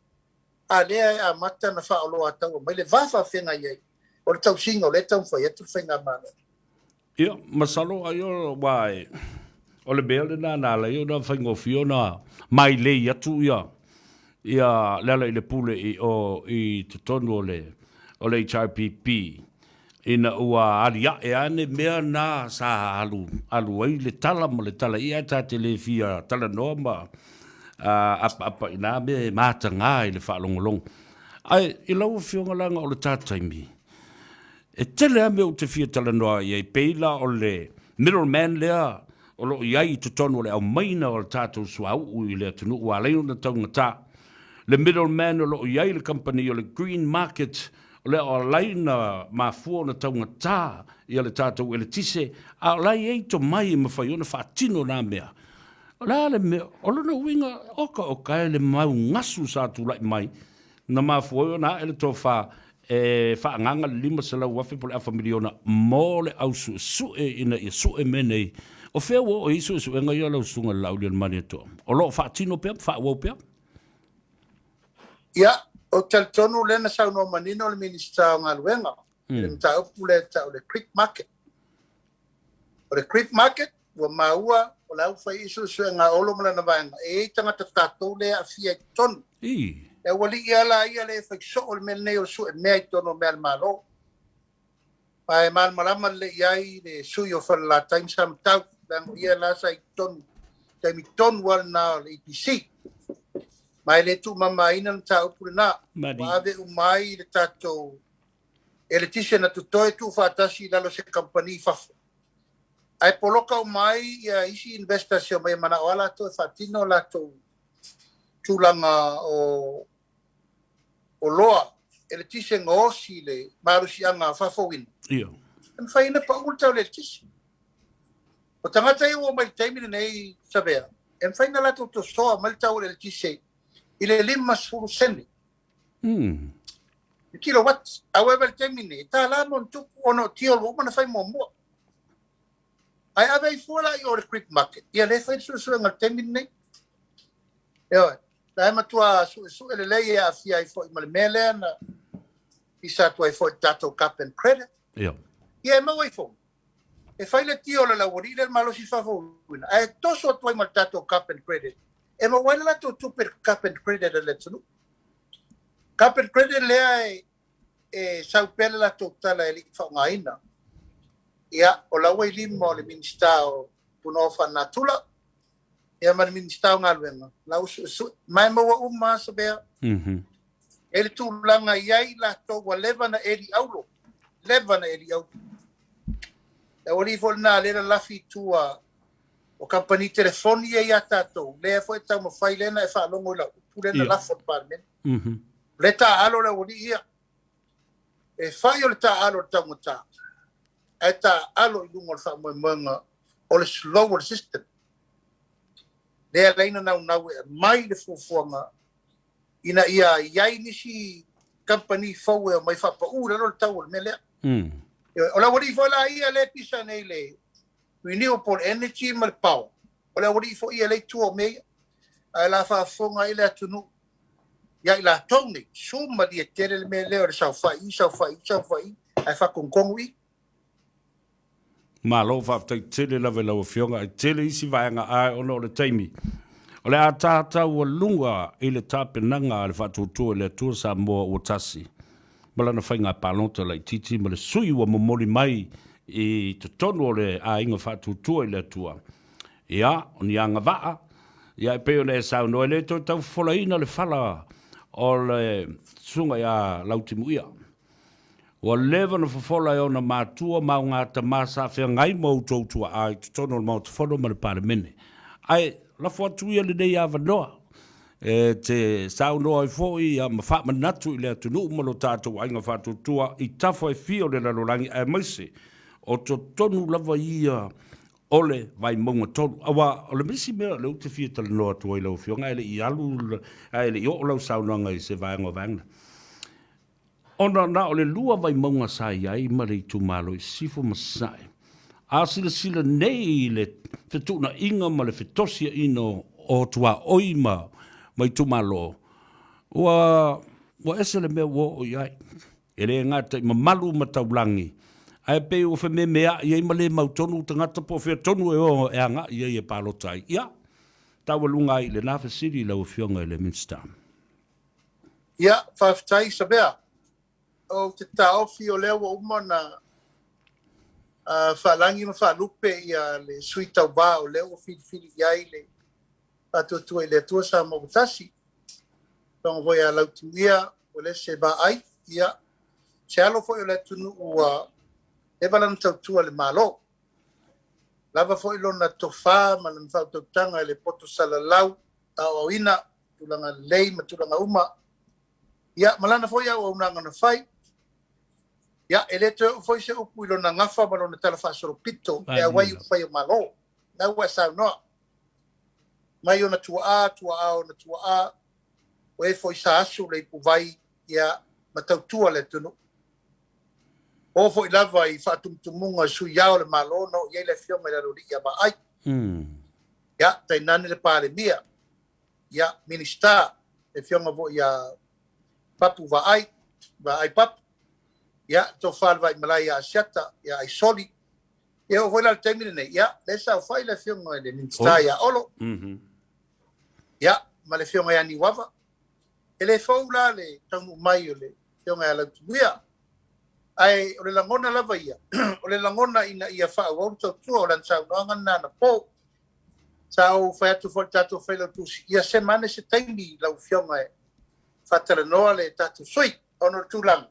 A lea e amata na faaoloataua mai le va faafeagai ai o le tausiga o lea e taumafai atu le Faigamalo. Ia, masalo ai o aua e, o le mea lena na ala ai ona faigofie ona mailei atu ia, ia Lealailepule i o i totonu o le, o le HRPP, ina ua aliae ane mea na sa alu, alu ai le tala ma le tala ia, ae ta te le fia talanoa ma apaapa i na mea e mataga i le faalogologo. Ae i lau Afioga leaga o le ta taimi, E tele lava mea ou te fia talanoa i ai, pei la o le middle man lea o lo o i ai i totonu o le aumaiga o le tatou suauu i le atunuu ua ala ai ona taugata. Le middle man o lo o i ai le kamupani o le Green Market lea o ala ai ona mafua ona taugata ia le tatou eletise, a o la e i ai tomai e mafai ona faatino na mea. O le a le mea, o lona uiga, oka oka e le mau gasu sa tulai mai Na mafua ai ona ae le tofa e faaagaaga le $500,000 po o le afa miliona mo le au suesue ina ia sue mea nei. O fea ua oo i ai suesuega ia lau Susuga i le Laaulialemalietoa? O lo o faatino pea ma faaauau pea? Ia, ou te talitonu o lea na saunoa manino le Minisita o Galuega i le mataupu lea e tau o le Creek Market. O le Creek Market, ua maua o la ua fai i suesuega a Olo ma lana vaega, e i ai tagata tatou lea e aafia i totonu. E aualii lava la ia lea e fai soo le mea lenei o le sue mea i totonu o mea a le Malo. Ma e malamalama lelei i ai le sui o Falelatai ma Samatau, leaga o ia la sa i totonu, taimi tonu lava lena o le EPC. Ma e le tuumamaina le mataupu lena. Ua ave uma ai le tatou eletise na totoe tuufaatasi i lalo o se kamupani i fafo. Ae poloka uma ai ia isi investors e omai e manao lava latou e faatino latou tulaga o oloa eletise gaosi i le malosiaga faafouina. E mafai ona pau le tau o le eletise. O tagata ia ua omai i le taimi lenei Savea, e mafai ona latou tosoa mai le tau o le eletise i le 50 sene. Le kilowatt. However, i le taimi lenei, e $1 ma ona tupu ona o deal ua uma ona fai muamua. Ae ave ai fua la i o le Greek market, ia lea e fai le suesuega i le taimi lenei. Ioe, la e matua suesue lelei e aafia ai foi ma le mea lea na pisa atu ai foi i le tatou carbon credit. Ia e maua ai foi. E fai le deal a le aualii lea i le malosi faafouina, ae toso atu ai ma le tatou carbon credit e maua ai le latou tupe i le carbon credit a le atunuu. Carbon credit lea e sau pea le latou tala e le i faaaogaina. Ia, o la ua i lima o le Minisita o Punaoa Faalenatura, ia ma le Minisita o Galuega, la ua suesue. Ma e maua uma lava Savea. E i ai le tulaga e i ai latou ua leva ona eli auro. leva ona e liauli. Le aualii foi lena lea e lalafi i tua o kamupani telefoni ia ia tatou, lea foi e taumafai lea na e faalogo i lau upu lea na lafo i le Palemene. O lea e taaalo le aualii ia. E fai o le taaalo o le taugata, ae taaalo i luga o le faamoemoega o le slow o le system. Lea e ala ai ona naunau e aumai le fuafuaga ina ia i ai nisi kamupani fou e omai faapau i lalo le tau o le mea lea. O le aualii foi la ia lea e pisa nei le renewable energy ma le power, o le aualii foi ia lea e i tua o mea ia. Ae o le a faafofoga ai le atunuu ia i latou nei, sumalie tele le mea lea o le saofai i, saofai i, saofai i, ae faatonutonu i. Malo faafetai tele lava i lau Afioga. E tele isi vaega ae ona o le taimi, o le a tataualuga i le tapenaga a le Faatuatua i le Atua Samoa ua tasi ma lana faiga palota laitiiti ma le sui ua momoli mai i totonu o le aiga Faatuatua i le Atua. Ia, o ni agavaa, ia e pei ona e saunoa, e le toe tau fofolaina le fala o le Susuga ia Lautimuia. Ua leva ona fofola e ona matua ma ogatama sa feagai ma outou tuaa i totonu o le Maota Fono ma le Palemene. Ae lafo atu ia lenei avanoa e te saunoa ai foi ma faamanatu i le atunuu ma lo tatou aiga faatuatua i tafa e fia o le lalolagi aemaise o totonu lava ia o le Vaimauga 3. Aua o le isi mea lea ou te fia talanoa atu ai lau Afioga ae le i alu ae le i oo lau saunoaga i se vaega o vaega. Ona na o le lua Vaimauga sa i ai ma le itumalo i Sisifo ma Sasae. A silasila nei i le fetuunaiga ma le fetosiaina o tuaoi ma ma itumalo, ua ua ese le mea ua oo i ai. E le gata i mamalu ma taulagi, ae pei ua fememeai ai ma le mautonu tagata po o fea tonu e o e agai i ai e palota ai. Ia, taualuga ai i lena fesili lau Afioga i le Minisita. Ia, faafetai Savea. Ou te taofi o lea ua uma ona faalagi ma faalupe ia le sui tauva o lea ua filifili i ai le Faatuatua i le Atua Samoa ua tasi. Afioga foi ia Lautimuia Uelese Vaai, ia, se alo foi o le atunuu ua leva lana tautua i le Malo. Lava foi lona tofa ma lana faautautaga i le poto salalau aoaoina tulaga lelei ma tulaga uma, ia, ma lana foi auaunaga na fai. Ia, e le toe oo foi se upu i lona gafa ma lona talafaasolopito e auai upufai o Malo. Na ua e saunoa mai ona tuaa, tuaa ona tuaa, o e foi sa asu le ipuvai, ia, ma tautua le atunuu. Oo foi lava i faatumutumuga o sui ao o le Malo na oo i ai le Afioga i le Aloalii ia Vaai. Ia, tainane le Palemia. Ia, Minisita, le Afioga foi ia Papu Vaai, Vaai Papu, ia, Tofa le Vaimalae ia Asiata, ia Aisoli. Ia, oo foi la i le taimi lenei, ia, lea e saofai le Afioga i le Minisita ia Olo, ia, ma le Afioga ia Niuava. E le fou la le taunuu mai o le Afioga ia Lautimuia, ae o le lagona lava ia, o le lagona ina ia faaauau le tautua, o lana saunoaga lena anapo. Sa ou fai atu foi i le tatou Failautusi, ia sema ane se taimi lau Afioga e faatalanoa le tatou sui, ona o le tulaga,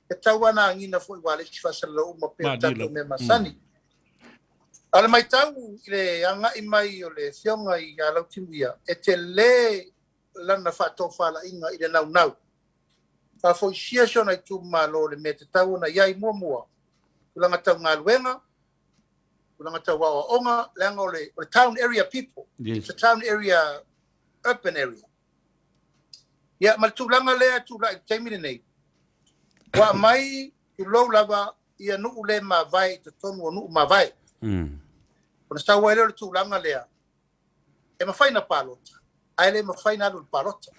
e tatau lava ona agiga foi aua le isi faasalalau uma pei o le tatou mea masani. A o le matau i le agai mai o le Afioga ia Lautimuia, e tele lana faatofalaiga i le naunau. Faafoisia si ona itumalo i le mea e tatau ona i ai muamua, tulaga tau galuega, tulaga tau aoaoga, leaga o le, o le town area people. Yes. It's a town area, urban area. Ia, ma le tulaga lea e tulai i le taimi lenei, ua aumai, tulou lava, ia nuu le mavae i totonu o nuu mavae. Ona sau ai lea o le tulaga lea, e mafai ona palota, ae le mafai ona alu i le palota.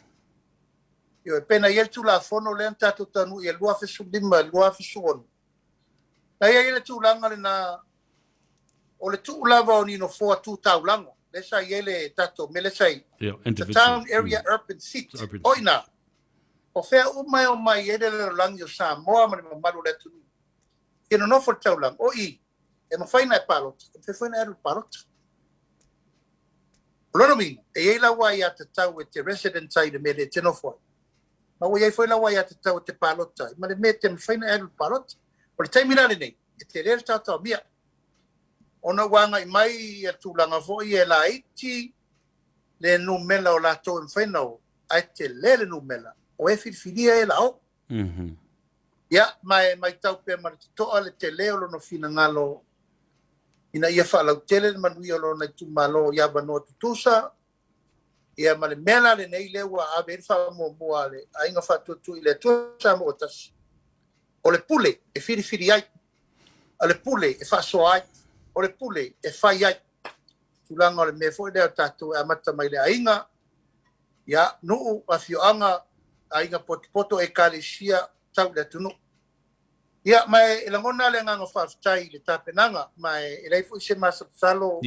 Ioe, pe na i ai le Tulafono lea na tatou taunuu i ai i le 2015 i le 2016, Na i ai le tulaga lena o le tuu lava o ni nofoa tu taulaga, lea sa i ai le tatou mea lea sa i the town area urban seat. O i ina, o fea uma e omai ai le lalolagi o Samoa ma le mamalu o le atunuu e nonofo i le taulaga, o i, e mafai ona e palota, e mafai foi ona e alu i le palota. O lona uiga, e i ai lau aiatatau e te resident ai i le mea lea e te nofo ai, Ma ua i ai foi lau aiatatau e te palota ai, ma le mea e te mafai ona e alu i le palota. O le taimi la lenei, e tele le taotaomia, ona ua agai mai ia tulaga foi e laiti le numera o latou e mafai ona o, ae tele le numera o e filifilia e la o. Ia, ma e matau pea ma le totoa le tele o lona finagalo ina ia faalautele le manuia o lona itumalo i avanoa tutusa, ia ma le mea la lenei lea ua ave ai le faamuamua a le Aiga Faatuatua i le Atua Samoa ua Tasi, o le pule e filifili ai, o le pule e faasoa ai, o le pule e fai ai. Tulaga o le mea foi lea o tatou e amata mai le aiga, ia, nuu, afioaga, aiga potopoto, ekalesia, tau i le atunuu. Ia, ma e lagona le agaga faafetai i le tapenaga, ma e leai foi se masalosalo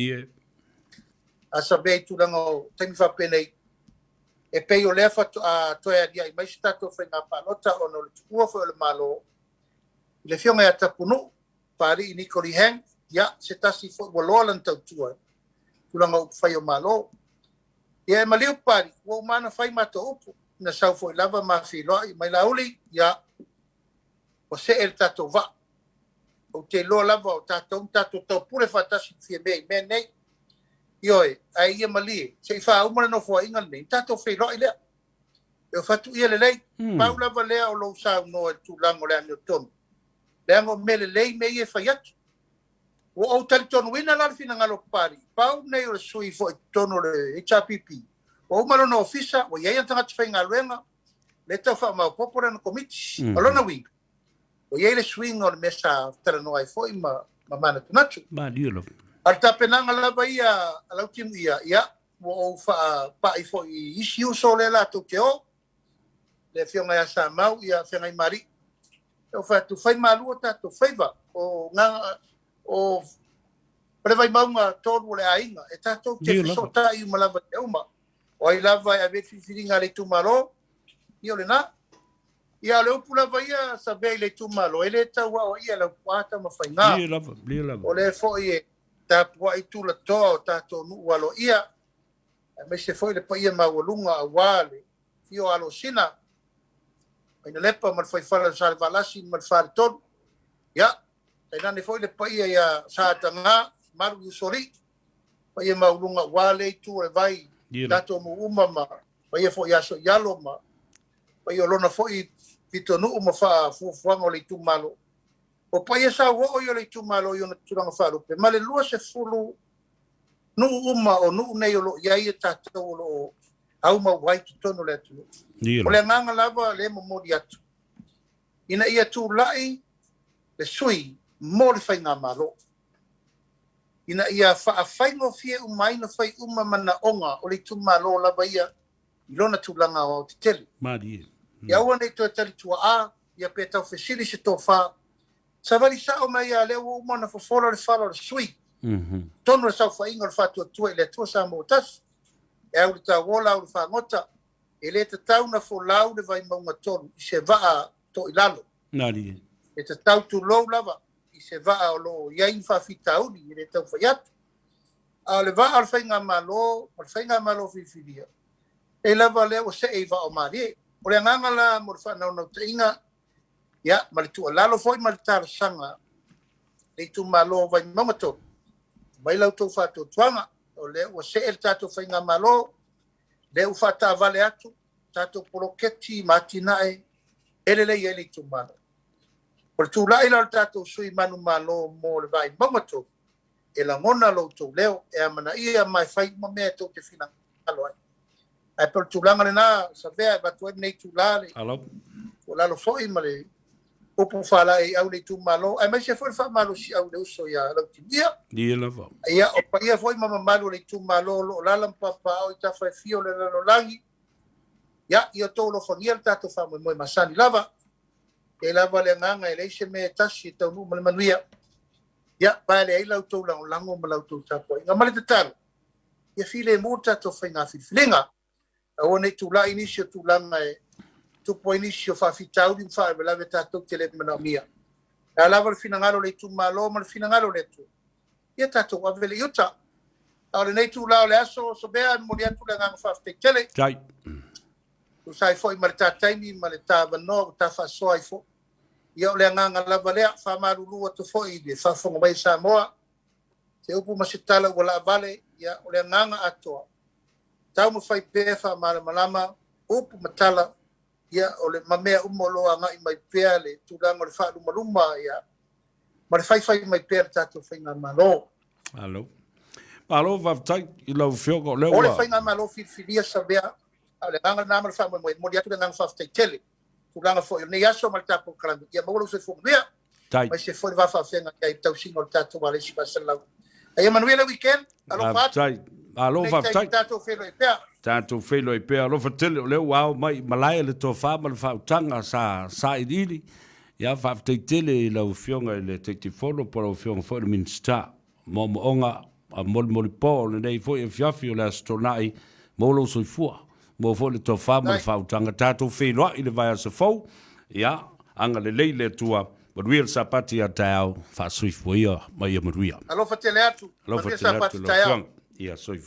a Savea i tulaga o taimi faapenei, e pei o lea faatoa toe aliae mai se tatou faiga palota ona o le tuua foi o le Malo i le afioga ia Tapunuu, Papalii Niko Lee Hang, ia, se tasi foi ua loa lana tautua i tulaga o upufai o Malo. Ia e maliu Papalii, ua uma ona fai matou upu, na sau foi lava ma feiloai mai Laauli, ia, ua see le tatou vaa. Ou te iloa lava o tatou na tatou taupule faatasi i Fiamē i mea nei. Ioe, ae ia malie, se i faauma le nofoaiga lenei, ona tatou feiloai lea. E o fatu ia lelei, pau lava lea o lou saunoa i le tulaga o le amiotonu, leaga o mea lelei mea ia e fai atu. Ua ou talitonuina la le finagalo o Papalii, pau lenei o le sui foi i totonu o le HRPP, ua uma lona ofisa, ua i ai ana tagata faigaluega, lea e tau faamaopoopo lana komiti. O lona uiga, ua i ai le suiga o le mea sa talanoa ai foi ma manatunatu. Malie lava. A o le tapenaga lava ia a Lautimuia, ia, ua ou faapai foi i isi uso lea latou te o, le afioga ia Samau, ia Feagaimalii. Ou fai atu, fai malu o tatou faiva, o o le Vaimauga 3 o le aiga, e tatou te fesootai uma lava i uma. O ai lava e ave ai le filifiliga a le itumalo, ia o lena. Ia o le upu lava ia Savea i le itumalo, e le tau aoaia e Laupua Tamafaiga. Lie lava, lie lava. O lea foi e tapuai tulatoa o tatou nuu aloaia, aemaise foi le paia maualuga aua le afio o Alosina, Mainalepa ma le Faifale o Salevalasi ma le Faletolu. Ia, tainane foi le paia ia Saataga, Malu i Usoalii, paia maualuga aua lea itu o le vai, tatou nuu uma ma paia foi ia Soialo ma paia o lona foi pitonuu ma faafuafuaga o le itumalo. O paia sauoo ia o le itumalo i ona tulaga faalupe ma le 20 nuu uma o nuu nei o lo o i ai e tatou o lo o aumau ai i totonu o le atunuu. O le agaga lava lea e momoli atu, ina ia tulai le sui mo le faigamalo, ina ia faafaigofie uma ai ona fai uma manaoga o le itumalo lava ia i lona tulaga aoaotetele. Malie. Ia aua ne i toe talituaa, ia pe taufesili se tofa. Savali sao mai ia lea ua uma ona fofola le fala o le sui. Totonu o le saofaiga o le Faatuatua i le Atua Samoa ua Tasi. E au i le tauola, au i le fagota, e le tatau ona folau le Vaimauga 3 i se vaa toilalo. Malie. E tatau tulou lava i se vaa o lo o i ai ni faafitauli, e le tau fai atu. A o le vaa o le faigamalo, o le faigamalo filifilia, e lava lea ua see i vaa o malie. O le agaga la mo le faanaunautaiga, ia, ma le tuualalo foi ma le talosaga le itumalo o Vaimauga 3, aumai la outou faatuatuaga, o lea ua see le tatou faigamalo, lea ua faataavale atu tatou poloketi ma atinae e lelei ai le itumalo. O le tulai la o le tatou sui manumalo mo le Vaimauga 3, e lagona lo outou leo, e amanaia ma e fai uma mea e tou te finagalo ai. Ae pei o le tulaga lena, Savea, e avatu ai lenei itula le tuualalo foi ma le upu faalaeiau i le itumalo, aemaise foi le faamalosiau i le uso ia Lautimuia. Ia lava. Ia, o paia foi ma mamalu o le itumalo o lo o lala ma papaao i tafa e fia o le lalolagi. Ia, ia outou alofagia le tatou faamoemoe masani lava. E lava le agaga e leai se mea e tasi e taunuu ma le manuia. Ia, paele ai la outou lagolago ma la outou tapuaiga. Ma le tatalo, ia filemu le tatou faiga filifiliga. Aua ne i tulai nisi o tulaga e tupu ai nisi o faafitauli ma faalavelave tatou te le manaomia. E a lava le finagalo o le itumalo ma le finagalo o le Atua, ia tatou ave le i uta. A o lenei itula o le aso, Savea, e momoli atu le agaga faafetai tele. Tai. Tusa ai foi ma le ta taimi ma le ta avanoa ua ta faasoa ai foi. Ia o le agaga lava lea, faamalulu atu foi i le faafofoga mai a Samoa, se upu ma se tala ua laavale, ia o le agaga atoa, taumafai pea e faamalamalama upu ma tala, ia o le ma mea uma o lo o agai mai pea le tulaga o le faalumaluma, ia ma le faifai mai pea le tatou faigamalo. Malo. Malo faafetai i lau Afioga o lea ua. O le faigamalo filifilia Savea, a o le agaga lena ma le faamoemoe, e momoli atu le agaga faafetai tele. Tulaga foi o lenei aso ma le tatou polokalame, ia maua lou soifua manuia. Aemaise foi le va faafeagai ai i le tausiga o le tatou ala i isi faasalalau. A ia manuia le weekend. Alofa atu. Faafetai. Malo faafetai. Tatou feiloai pea. Tatou feiloai pea. Alofa tele o lea ua ao mai i malae le tofa ma le faautaga sa sailiili. Ia faafetai tele i lau Afioga i le Taitaifono po o lau Afioga foi i le Minisita. Moomooga a molimoli po o lenei foi afiafi o le Aso Toonai, maua lou soifua, maua foi le tofa ma le faautaga. Tatou feiloai i le vaiaso fou, ia, agalelei le Atua, manuia le Sapati a taeao, faasoifua ia ma ia manuia. Alofa tele atu. Alofa tele atu lau Afioga. Ia soifua.